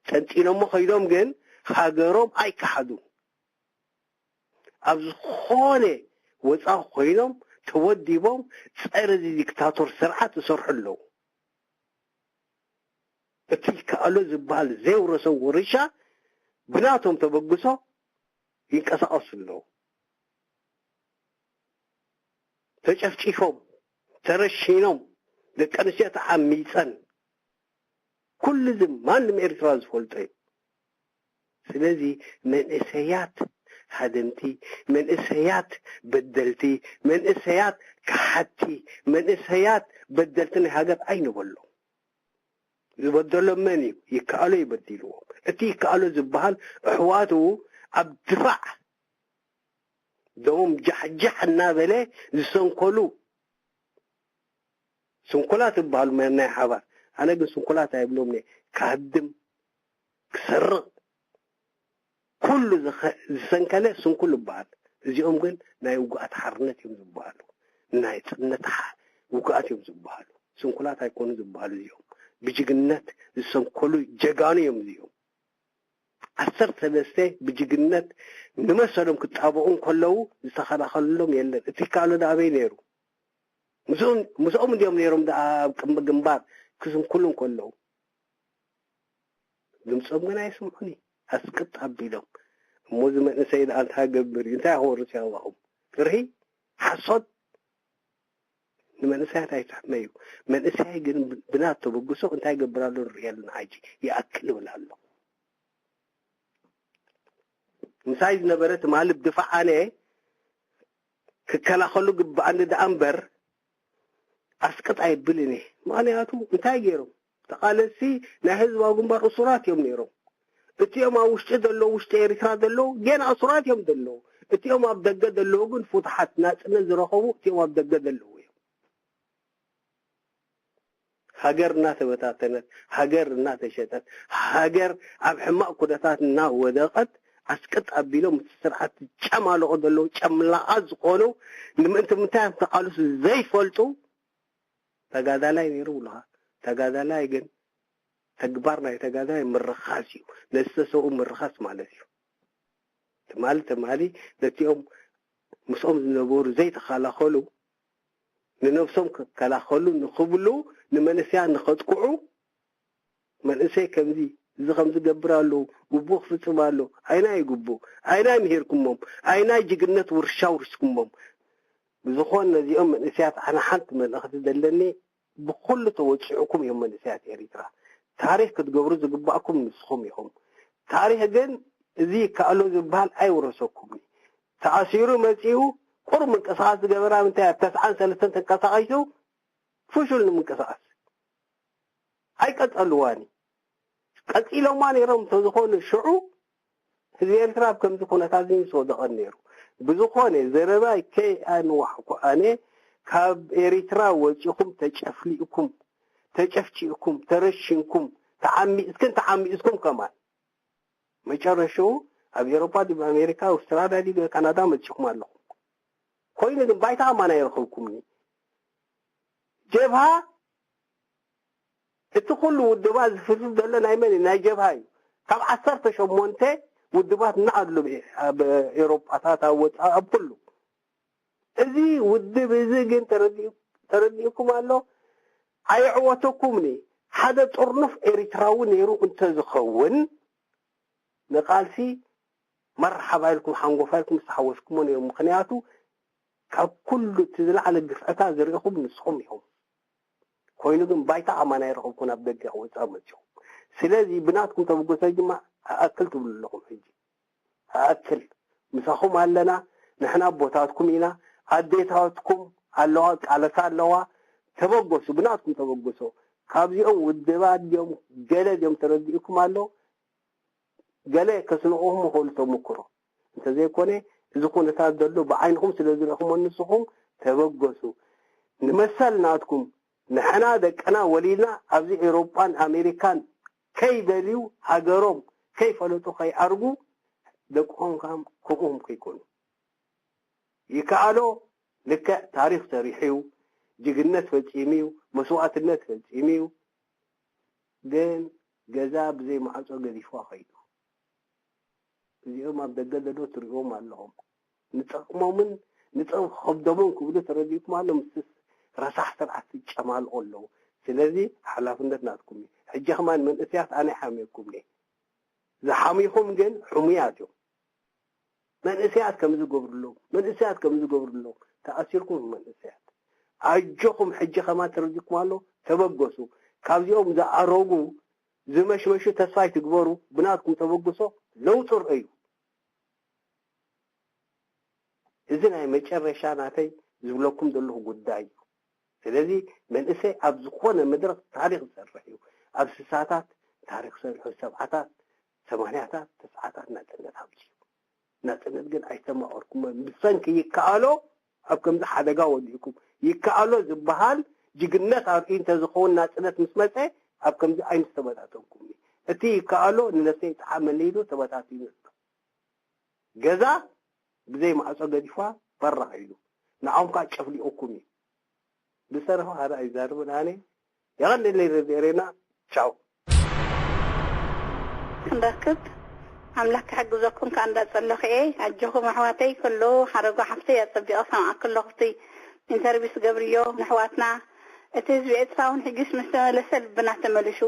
ጠንጢኖሞ ከይዶም ግን ሃገሮም ኣይከሓዱን። ኣብ ዝኾነ ወፃኢ ኮይኖም ተወዲቦም ፀረ እዚ ዲክታቶር ስርዓት ይሰርሑ ኣለዉ። እቲ ይከኣሎ ዝበሃል ዘይውረሶም ውርሻ ብናቶም ተበግሶ ይንቀሳቐሱ ኣለዉ። ተጨፍጪፎም፣ ተረሺኖም፣ ደቂ ኣንስትዮ ተዓሚፀን፣ ኩሉ እዚ ማንም ኤርትራ ዝፈልጦ እዩ። ስለዚ መንእሰያት ሃደምቲ፣ መንእሰያት በደልቲ፣ መንእሰያት ከሓድቲ፣ መንእሰያት በደልቲ ናይ ሃገር ኣይንበሎም። ዝበደሎም መን እዩ? ይከኣሎ እዩ በዲልዎም። እቲ ይከኣሎ ዝበሃል ኣሕዋቱ ኣብ ድፋዕ ደሞም ጃሕጃሕ እናበለ ዝሰንከሉ ስንኩላት ይበሃሉ ናይ ሓባር። ኣነ ግን ስንኩላት ኣይብሎም እየ። ክሃድም፣ ክሰርቕ፣ ኩሉ ዝኸ- ዝሰንከለ ስንኩል ይበሃል። እዚኦም ግን ናይ ውጉኣት ሓርነት እዮም ዝበሃሉ። ናይ ጽነት ሓ- ውጉኣት እዮም ዝበሃሉ። ስንኩላት ኣይኮኑ ዝበሃሉ እዚኦም። ብጅግነት ዝሰንከሉ ጀጋኑ እዮም እዚኦም። ዓሰርተ ሰለስተ ብጅግነት ንመሰሎም ክጣበቑ እንከለዉ ዝተኸላኸልሎም የለን። እቲ ይከኣሎ ደኣ ኣበይ ነይሩ? ምስኦም ምስኦም እንዲኦም ነይሮም ደኣ ኣብ ቅድሚ ግንባር ክስንኩሉ እንከለዉ። ድምፆም ግን ኣይስምዑን እዩ። ኣስቅጥ ኣቢሎም። እሞ እዚ መንእሰይ ደኣ እንታይ ገብር እዩ? እንታይ ክወርስ እዩ ኣባኹም? ፍርሂ? ሓሶት? ንመንእሰያት ኣይትሕመዩ። መንእሰያይ ግን ብናት ተበግሶ እንታይ ገብር ኣሎ ንርኢ ኣለና። ሕጂ ይኣክል ይብል ኣሎ። ምሳይ ዝነበረ ትማሊ ብድፋዕ ኣነ ክከላኸሉ ግብኣኒ ደኣ እምበር ኣስቅጥ ኣይብልን እየ። ምኽንያቱ እንታይ ገይሮም? ተቓለስቲ ናይ ህዝባዊ ግንባር እሱራት እዮም ነይሮም። እቲኦም ኣብ ውሽጢ ዘለዉ፣ ውሽጢ ኤርትራ ዘለዉ ጌና እሱራት እዮም ዘለዉ። እቲኦም ኣብ ደገ ዘለዉ ግን ፍቱሓት ናጽነት ዝረኸቡ እቲኦም ኣብ ደገ ዘለዉ እዮም። ሃገር እናተበታተነት፣ ሃገር እናተሸጠት፣ ሃገር ኣብ ሕማቕ ኩነታት እናወደቐት ኣስቅጥ ኣቢሎም እቲ ስርዓት ዝጨማልቑ ዘለዉ ጨምላቓት ዝኾኑ ንምእንቲ ምንታይ እዮም ተቓልሱ ዘይፈልጡ ተጋዳላይ ነይሩ ብሉኻ። ተጋዳላይ ግን ተግባር ናይ ተጋዳላይ ምርኻስ እዩ። ነዝተሰብኡ ምርኻስ ማለት እዩ። ትማሊ ትማሊ ነቲኦም ምስኦም ዝነበሩ ዘይተኸላኸሉ ንነብሶም ክከላኸሉ ንኽብሉ፣ ንመንእሰያት ንኸጥቅዑ፣ መንእሰይ ከምዚ፣ እዚ ከምዚ ገብር ኣሎ፣ ግቡእ ክፍጽም ኣሎ፣ ኣይና ይግቡእ፣ ኣይና ምሂርኩሞም፣ ኣይና ጅግነት ውርሻ ውርስኩሞም። ብዝኾን ነዚኦም መንእሰያት ኣነ ሓንቲ መልእኽቲ ዘለኒ፣ ብኹሉ ተወጺዑኩም እዮም መንእሰያት ኤሪትራ። ታሪኽ ክትገብሩ ዝግባእኩም ንስኹም ኢኹም። ታሪኽ ግን እዚ ይከኣሎ ዝበሃል ኣይውረሰኩምን። ተኣሲሩ መጺኡ ቁሩብ ምንቅስቓስ ዝገበራ ምንታይ ኣብ ተስዓን ሰለስተን ተንቀሳቒሱ ፍሹል ንምንቅስቓስ ኣይቀጸልዋን እዩ። ቀጺሎማ ነይሮም እንተዝኾኑ ሽዑ ህዝቢ ኤርትራ ኣብ ከምዚ ኩነታት እዚ ምስ ወደቐን ነይሩ። ብዝኾነ ዘረባይ ከይኣንዋሕኩ ኣነ ካብ ኤሪትራ ወጺኹም ተጨፍሊእኩም፣ ተጨፍጪእኩም፣ ተረሽንኩም፣ ተዓሚጽክን ተዓሚጽኩም ከማን መጨረሽኡ ኣብ ኤሮጳ ድዩ ኣሜሪካ ኣውስትራልያ ድዩ ካናዳ መጺኹም ኣለኹም። ኮይኑ ግን ባይታ ከማን ኣይረኸብኩምኒ። ጀብሃ እቲ ኩሉ ውድባት ዝፍልፍል ዘሎ ናይ መን እዩ? ናይ ጀብሃ እዩ። ካብ ዓሰርተ ሸሞንተ ውድባት እና ኣሎ ኣብ ኤሮጳታት ኣብ ወፃእ ኣብ ኩሉ እዚ ውድብ እዚ ግን ተረዲኡ- ተረዲኡኩም ኣሎ። ኣየዕወተኩምኒ። ሓደ ጥርኑፍ ኤሪትራዊ ነይሩ እንተዝኸውን ንቃልሲ መርሓባ ኢልኩም ሓንጎፋ ኢልኩም ዝተሓወስኩሞ ነይሩ። ምክንያቱ ካብ ኩሉ እቲ ዝለዓለ ግፍዕታት ዝርኢኹም ንስኹም ኢኹም። ኮይኑ ግን ባይታ ኣማና ይረኸብኩ ናብ ደገ ወፃእ መፂኹም። ስለዚ ብናትኩም ተበገሶ ድማ ኣኣክል ትብሉ ኣለኹም። ሕጂ ኣኣክል ምሳኹም ኣለና። ንሕና ኣቦታትኩም ኢና። ኣዴታትኩም ኣለዋ፣ ቃለሳ ኣለዋ። ተበገሱ፣ ብናትኩም ተበገሶ። ካብዚኦም ውድባት ድዮም ገለ ድዮም ተረዲእኩም ኣሎ። ገለ ከስንቑኹም ይኽእሉ ተመክሮ። እንተዘይኮነ እዚ ኩነታት ዘሎ ብዓይንኹም ስለ ዝረእኹሞ ንስኹም ተበገሱ። ንመሰል ናትኩም ንሕና ደቅና ወሊድና ኣብዚ ኤውሮጳን ኣሜሪካን ከይደልዩ ሃገሮም ከይፈለጡ ከይኣርጉ ደቅኹም ከም ከምኡም ከይኮኑ ይከኣሎ። ልክዕ ታሪኽ ሰሪሑ እዩ፣ ጅግነት ፈጺሙ እዩ፣ መስዋእትነት ፈጺሙ እዩ። ግን ገዛ ብዘይ ማዕጾ ገዲፍዋ ከይዱ። እዚኦም ኣብ ደገ ዘለዉ ትርእዎም ኣለኹም። ንጸቕሞምን ንጸቕሚ ከብዶምን ክብሉ ተረዲእኩም ኣሎ። ምስ ረሳሕ ስርዓት ትጨማልቑ ኣለዉ። ስለዚ ሓላፍነት ናትኩም እዩ። ሕጂ ከማን መንእሰያት ኣነ ይሓምየኩም እየ። ዝሓምይኹም ግን ሕሙያት እዮም። መንእሰያት ከም ዝገብርሎም መንእሰያት ከም ዝገብርሎም ተኣሲርኩም መንእሰያት ኣጆኹም ሕጂ ከማን ተረዲእኩም ኣሎ። ተበገሱ። ካብዚኦም ዝኣረጉ ዝመሽመሹ ተስፋ ኣይትግበሩ። ብናትኩም ተበግሶ ለውጢ ርእዩ። እዚ ናይ መጨረሻ ናተይ ዝብለኩም ዘለኹ ጉዳይ እዩ። ስለዚ መንእሰይ ኣብ ዝኾነ መድረኽ ታሪኽ ዝሰርሕ እዩ። ኣብ ስሳታት ታሪኽ ሰሪሑ፣ ሰብዓታት፣ ሰማንያታት፣ ተስዓታት ናጽነት ኣምፅኡ። ናጽነት ግን ኣይተማቐርኩሞን። ብሰንኪ ይከኣሎ ኣብ ከምዚ ሓደጋ ወዲእኩም። ይከኣሎ ዝበሃል ጅግነት ኣርኢ እንተዝኸውን ናጽነት ምስ መጸ ኣብ ከምዚ ኣይምስተበታተንኩም። እቲ ይከኣሎ ንነፍሰይ ይጥዓመኒ ኢሉ ተበታቲኑ ኣሎ። ገዛ ብዘይ ማዕጾ ገዲፍዋ በራኽ ኢሉ ንዓኹም ከዓ ጨፍሊቑኩም እዩ። ብዝተረፈ ሓደ ኣይዛርብን ኣነ። የቐንየለይ ረድዮ ኤሬና። ቻው። ክንረክብ ኣምላክ ክሕግዘኩም ከዓ እንዳጸለኹ እየ። ኣጆኹም ኣሕዋተይ። ኩሉ ሓረጎ ሓፍተይ ኣጸቢቐ ሰምዓኪ ኣለኹ። እቲ ኢንተርቪው ትገብርዮ ንኣሕዋትና፣ እቲ ህዝቢ ኤርትራ እውን ሕጅስ ምስ ተመለሰ ልብና ተመሊሱ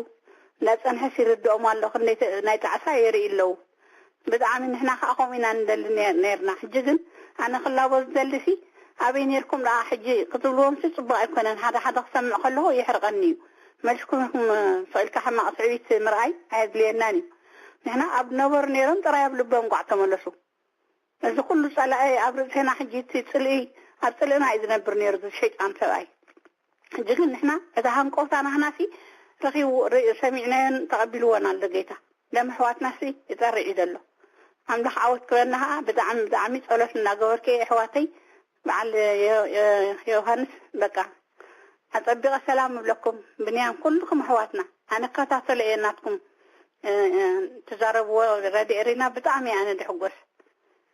እንዳጸንሐስ ይርድኦም ኣሎ። ክንደይ ተ- ናይ ጣዕሳ የርኢ ኣለዉ። ብጣዕሚ ንሕና ከዓ ከምኡ ኢና ንደሊ ነ- ነርና። ሕጂ ግን ኣነ ክላቦ ዝደልሲ ኣበይ ነርኩም ደኣ ሕጂ ክትብልዎምሲ ጽቡቕ ኣይኮነን። ሓደ ሓደ ክሰምዕ ከለኹ የሕርቐኒ እዩ። መልስኩም ኢኹም ስቕ ኢልካ ሕማቕ ትዕቢት ምርኣይ ኣየድልየናን እዩ። ንሕና ኣብ ነበሩ ነይሮም ጥራይ ኣብ ልቦም እንቋዕ ተመለሱ። እዚ ኩሉ ጸላኢ ኣብ ርእስና ሕጂ እቲ ጽልኢ ኣብ ጽልእና እዩ ዝነብር ነይሩ እዚ ሸይጣን ሰብኣይ። ሕጂ ግን ንሕና እታ ሃንቀውታ ናህናሲ ረኺቡ ር- ሰሚዕናዮን ተቐቢልዎን ኣሎ ጌታ። ደም ኣሕዋትናሲ ይጸርይ እዩ ዘሎ። ኣምላኽ ዓወት ክበና ኸዓ ብጣዕሚ ብጣዕሚ ጸሎት እናገበርኩ እየ ኣሕዋተይ። በዓል ዮ- ዮ- ዮሃንስ በቃ ኣጸቢቐ ሰላም እብለኩም። ብንያም ኩልኹም ኣሕዋትና ኣነ እከታተሎ እየ ናትኩም እ- እ- ትዛረብዎ ረድኤ ሪና ብጣዕሚ እየ ኣነ ድሕጎስ።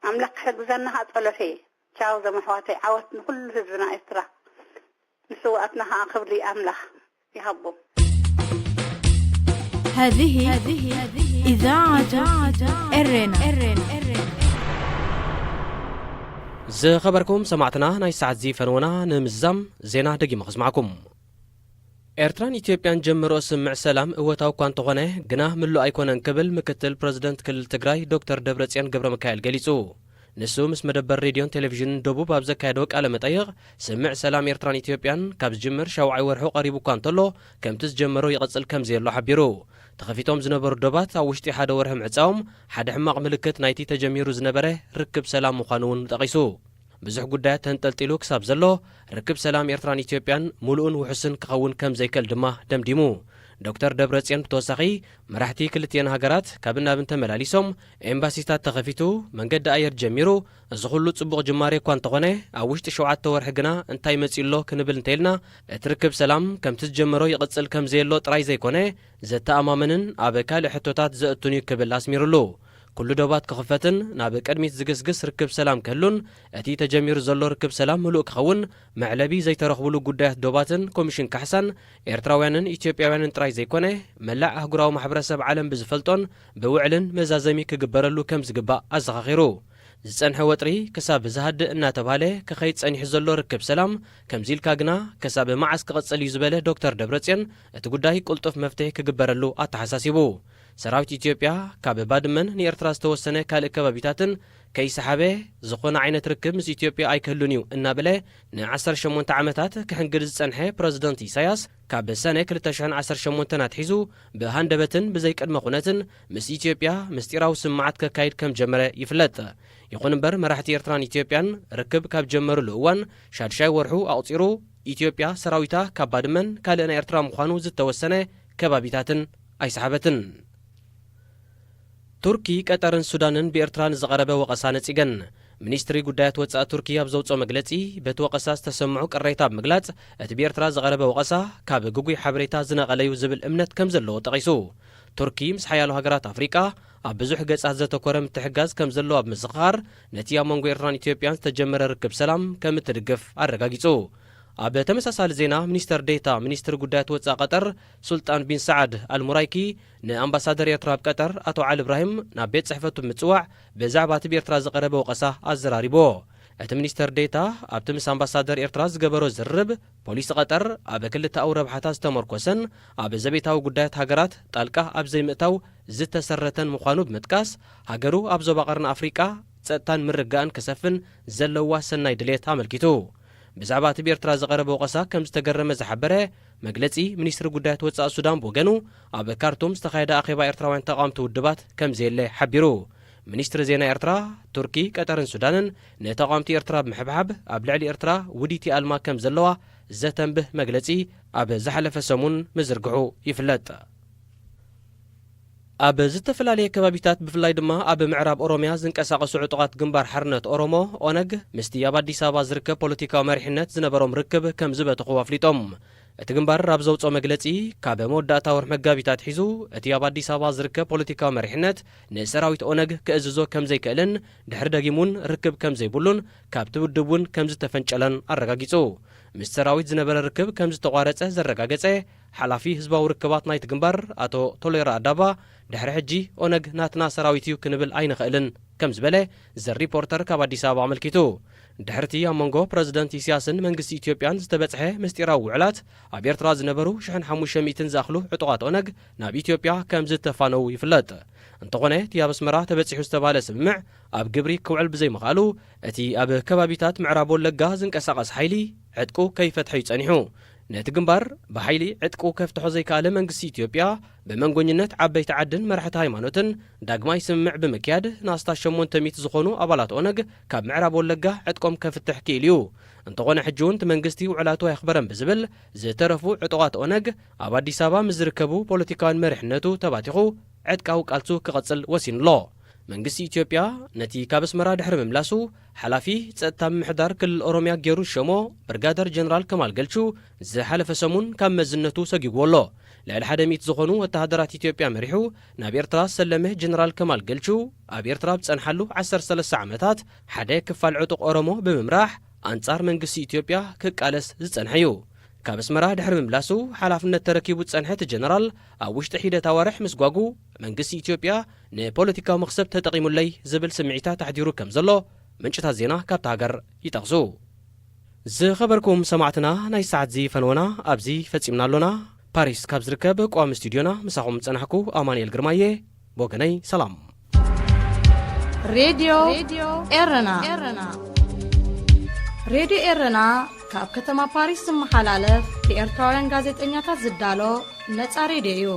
ኣምላኽ ክሕግዘና ኸዓ ጸሎተይ እየ። ቻው ዞም ኣሕዋተይ ዓወት ንኹሉ ህዝብና ኤርትራ። ንስውኣትና ኸዓ ክብሪ ኣምላኽ ይሃቦም። هذه إذاعة إرينا. ዝኸበርኩም ሰማዕትና፣ ናይ ሰዓት እዚ ፈነወና ንምዝዛም ዜና ደጊመ ከስማዕኩም። ኤርትራን ኢትዮጵያን ጀምሮ ስምዕ ሰላም እወታዊ እኳ እንተኾነ፣ ግና ምሉእ ኣይኮነን ክብል ምክትል ፕረዚደንት ክልል ትግራይ ዶክተር ደብረጽዮን ገብረ ሚካኤል ገሊጹ። ንሱ ምስ መደበር ሬድዮን ቴሌቪዥንን ደቡብ ኣብ ዘካየዶ ቃለ መጠይቕ፣ ስምዕ ሰላም ኤርትራን ኢትዮጵያን ካብ ዝጅምር ሻውዓይ ወርሑ ቀሪቡ እኳ እንተሎ፣ ከምቲ ዝጀመሮ ይቕጽል ከም ዘየሎ ሓቢሩ። ተኸፊቶም ዝነበሩ ዶባት ኣብ ውሽጢ ሓደ ወርሒ ምዕጻዎም፣ ሓደ ሕማቕ ምልክት ናይቲ ተጀሚሩ ዝነበረ ርክብ ሰላም ምዃኑ እውን ጠቒሱ። ብዙሕ ጉዳያት ተንጠልጢሉ ክሳብ ዘሎ፣ ርክብ ሰላም ኤርትራን ኢትዮጵያን ምሉእን ውሑስን ክኸውን ከም ዘይክእል ድማ ደምዲሙ። ዶክተር ደብረጽዮን ብተወሳኺ፣ መራሕቲ ክልቲኤን ሃገራት ካብን ናብን ተመላሊሶም፣ ኤምባሲታት ተኸፊቱ፣ መንገዲ ኣየር ጀሚሩ፣ እዚ ኩሉ ጽቡቕ ጅማሬ እኳ እንተኾነ፣ ኣብ ውሽጢ ሸውዓተ ወርሒ ግና እንታይ መጺኡ ኣሎ ክንብል እንተኢልና፣ እቲ ርክብ ሰላም ከምቲ ዝጀመሮ ይቕጽል ከም ዘየሎ ጥራይ ዘይኮነ፣ ዘተኣማምንን ኣብ ካልእ ሕቶታት ዘእቱን እዩ ክብል ኣስሚሩሉ። ኩሉ ዶባት ክኽፈትን ናብ ቅድሚት ዝግስግስ ርክብ ሰላም ክህሉን፣ እቲ ተጀሚሩ ዘሎ ርክብ ሰላም ምሉእ ክኸውን፣ መዕለቢ ዘይተረኽቡሉ ጉዳያት ዶባትን ኮሚሽን ካሕሳን ኤርትራውያንን ኢትዮጵያውያንን ጥራይ ዘይኮነ፣ መላእ ኣህጉራዊ ማሕበረሰብ ዓለም ብዝፈልጦን ብውዕልን መዛዘሚ ክግበረሉ ከም ዝግባእ ኣዘኻኺሩ። ዝጸንሐ ወጥሪ ክሳብ ዝሃድእ እናተባህለ ክኸይድ ጸኒሑ ዘሎ ርክብ ሰላም፣ ከምዚ ኢልካ ግና ክሳብ መዓስ ክቕጽል እዩ ዝበለ ዶክተር ደብረጽዮን፣ እቲ ጉዳይ ቅልጡፍ መፍትሒ ክግበረሉ ኣተሓሳሲቡ። ሰራዊት ኢትዮጵያ ካብ ባድመን ንኤርትራ ዝተወሰነ ካልእ ከባቢታትን ከይሰሓበ፣ ዝኾነ ዓይነት ርክብ ምስ ኢትዮጵያ ኣይክህሉን እዩ እናበለ ንዓሰርተ ሸሞንተ ዓመታት ክሕንግድ ዝጸንሐ ፕረዚደንት ኢሳያስ፣ ካብ ሰነ ክልተ ሽሕን ዓሰርተ ሸሞንተን ኣትሒዙ ብሃንደበትን ብዘይቅድመ ኩነትን ምስ ኢትዮጵያ ምስጢራዊ ስምማዓት ከካይድ ከም ጀመረ ይፍለጥ። ይኹን እምበር፣ መራሕቲ ኤርትራን ኢትዮጵያን ርክብ ካብ ጀመሩሉ እዋን ሻድሻይ ወርሑ ኣቑጺሩ፣ ኢትዮጵያ ሰራዊታ ካብ ባድመን ካልእ ናይ ኤርትራ ምዃኑ ዝተወሰነ ከባቢታትን ኣይሰሓበትን። ቱርኪ፣ ቀጠርን ሱዳንን ብኤርትራ ንዝቐረበ ወቐሳ ነጺገን። ሚኒስትሪ ጉዳያት ወጻኢ ቱርኪ ኣብ ዘውጽኦ መግለጺ፣ በቲ ወቐሳ ዝተሰምዑ ቅሬታ ብምግላጽ፣ እቲ ብኤርትራ ዝቐረበ ወቐሳ ካብ ግጉይ ሓበሬታ ዝነቐለዩ ዝብል እምነት ከም ዘለዎ ጠቒሱ። ቱርኪ ምስ ሓያሎ ሃገራት ኣፍሪቃ ኣብ ብዙሕ ገጻት ዘተኮረ ምትሕግጋዝ ከም ዘለዎ ኣብ ምዝኽኻር፣ ነቲ ኣብ መንጎ ኤርትራን ኢትዮጵያን ዝተጀመረ ርክብ ሰላም ከም እትድግፍ ኣረጋጊጹ። ኣብ ተመሳሳሊ ዜና፣ ሚኒስተር ዴታ ሚኒስትሪ ጉዳያት ወጻኢ ቀጠር ሱልጣን ቢን ሰዓድ ኣልሙራይኪ ንኣምባሳደር ኤርትራ ኣብ ቀጠር ኣቶ ዓሊ እብራሂም ናብ ቤት ጽሕፈቱ ብምጽዋዕ ብዛዕባ እቲ ብኤርትራ ዝቐረበ ወቐሳ ኣዘራሪብዎ። እቲ ሚኒስተር ዴታ ኣብቲ ምስ ኣምባሳደር ኤርትራ ዝገበሮ ዝርርብ፣ ፖሊሲ ቀጠር ኣብ ክልተኣዊ ረብሓታት ዝተመርኮሰን ኣብ ዘቤታዊ ጉዳያት ሃገራት ጣልቃ ኣብ ዘይምእታው ዝተሰረተን ምዃኑ ብምጥቃስ፣ ሃገሩ ኣብ ዞባ ቀርኒ ኣፍሪቃ ጸጥታን ምርግጋእን ክሰፍን ዘለዋ ሰናይ ድሌት ኣመልኪቱ። ብዛዕባ እቲ ብኤርትራ ዝቐረበ ወቐሳ ከም ዝተገረመ ዝሓበረ መግለጺ ሚኒስትሪ ጉዳያት ወጻኢ ሱዳን ብወገኑ፣ ኣብ ካርቱም ዝተኻየደ ኣኼባ ኤርትራውያን ተቓወምቲ ውድባት ከም ዘየለ ሓቢሩ። ሚኒስትሪ ዜና ኤርትራ፣ ቱርኪ፣ ቀጠርን ሱዳንን ንተቓወምቲ ኤርትራ ብምሕብሓብ ኣብ ልዕሊ ኤርትራ ውዲት ይኣልማ ከም ዘለዋ ዘተንብህ መግለጺ ኣብ ዝሓለፈ ሰሙን ምዝርግሑ ይፍለጥ። ኣብ ዝተፈላለየ ከባቢታት፣ ብፍላይ ድማ ኣብ ምዕራብ ኦሮምያ ዝንቀሳቐሱ ዕጡቓት ግንባር ሓርነት ኦሮሞ፣ ኦነግ፣ ምስቲ ኣብ ኣዲስ ኣበባ ዝርከብ ፖለቲካዊ መሪሕነት ዝነበሮም ርክብ ከም ዝበተኹ ኣፍሊጦም። እቲ ግንባር ኣብ ዘውጽኦ መግለጺ፣ ካብ መወዳእታ ወርሒ መጋቢት ኣትሒዙ እቲ ኣብ ኣዲስ ኣበባ ዝርከብ ፖለቲካዊ መሪሕነት ንሰራዊት ኦነግ ክእዝዞ ከም ዘይክእልን ድሕሪ ደጊም እውን ርክብ ከም ዘይብሉን ካብቲ ውድብ እውን ከም ዝተፈንጨለን ኣረጋጊጹ። ምስ ሰራዊት ዝነበረ ርክብ ከም ዝተቋረጸ ዘረጋገጸ ሓላፊ ህዝባዊ ርክባት ናይቲ ግንባር ኣቶ ቶሌራ ኣዳባ፣ ድሕሪ ሕጂ ኦነግ ናትና ሰራዊት እዩ ክንብል ኣይንኽእልን ከም ዝበለ ዘ ሪፖርተር ካብ ኣዲስ ኣበባ ኣመልኪቱ። ድሕርቲ ኣብ መንጎ ፕረዚደንት ኢሳያስን መንግስቲ ኢትዮጵያን ዝተበጽሐ ምስጢራዊ ውዕላት፣ ኣብ ኤርትራ ዝነበሩ ሽሕን ሓሙሽተ ሚእትን ዝኣኽሉ ዕጡቓት ኦነግ ናብ ኢትዮጵያ ከም ዝተፋነዉ ይፍለጥ። እንተኾነ፣ እቲ ኣብ ኣስመራ ተበጺሑ ዝተባህለ ስምምዕ ኣብ ግብሪ ክውዕል ብዘይምኽኣሉ፣ እቲ ኣብ ከባቢታት ምዕራብ ወለጋ ዝንቀሳቐስ ሓይሊ ዕጥቁ ከይፈትሐ እዩ ጸኒሑ። ነቲ ግንባር ብሓይሊ ዕጥቁ ከፍትሖ ዘይከኣለ መንግስቲ ኢትዮጵያ፣ ብመንጎኝነት ዓበይቲ ዓድን መራሕቲ ሃይማኖትን ዳግማይ ስምምዕ ብምክያድ፣ ንኣስታት ሸሞንተ ሚእቲ ዝኾኑ ኣባላት ኦነግ ካብ ምዕራብ ወለጋ ዕጥቆም ከፍትሕ ክኢሉ እዩ። እንተኾነ፣ ሕጂ እውን እቲ መንግስቲ ውዕላቱ ኣየኽበረን ብዝብል፣ ዝተረፉ ዕጡቓት ኦነግ ኣብ ኣዲስ ኣበባ ምስ ዝርከቡ ፖለቲካውያን መሪሕነቱ ተባቲኹ ዕጥቃዊ ቃልሱ ክቐጽል ወሲኑ ኣሎ። መንግስቲ ኢትዮጵያ ነቲ ካብ ኣስመራ ድሕሪ ምምላሱ፣ ሓላፊ ጸጥታ ምምሕዳር ክልል ኦሮምያ ገይሩ ዝሸሞ ብርጋደር ጀነራል ከማል ገልቹ ዝሓለፈ ሰሙን ካብ መዝነቱ ሰጊግዎ ኣሎ። ልዕሊ ሓደ ሚእቲ ዝኾኑ ወተሃደራት ኢትዮጵያ መሪሑ ናብ ኤርትራ ዝሰለመ ጀነራል ከማል ገልቹ፣ ኣብ ኤርትራ ኣብ ዝጸንሓሉ ዓሰርተ ሰለስተ ዓመታት ሓደ ክፋል ዕጡቕ ኦሮሞ ብምምራሕ ኣንጻር መንግስቲ ኢትዮጵያ ክቃለስ ዝጸንሐ እዩ። ካብ ኣስመራ ድሕሪ ምምላሱ ሓላፍነት ተረኪቡ ዝጸንሐ እቲ ጀነራል፣ ኣብ ውሽጢ ሒደት ኣዋርሕ ምስጓጉ መንግስቲ ኢትዮጵያ ንፖለቲካዊ መኽሰብ ተጠቒሙለይ ዝብል ስምዒታት ኣሕዲሩ ከም ዘሎ ምንጭታት ዜና ካብታ ሃገር ይጠቕሱ። ዝኸበርኩም ሰማዕትና፣ ናይ ሰዓት እዚ ፈነወና ኣብዚ ፈጺምና ኣሎና። ፓሪስ ካብ ዝርከብ ቋሚ ስቱድዮና ምሳኹም ዝጸናሕኩ ኣማኑኤል ግርማየ። ብወገነይ ሰላም። ሬድዮ ኤረና። ሬድዮ ኤረና ካብ ከተማ ፓሪስ ዝመሓላለፍ ብኤርትራውያን ጋዜጠኛታት ዝዳሎ ነጻ ሬድዮ እዩ።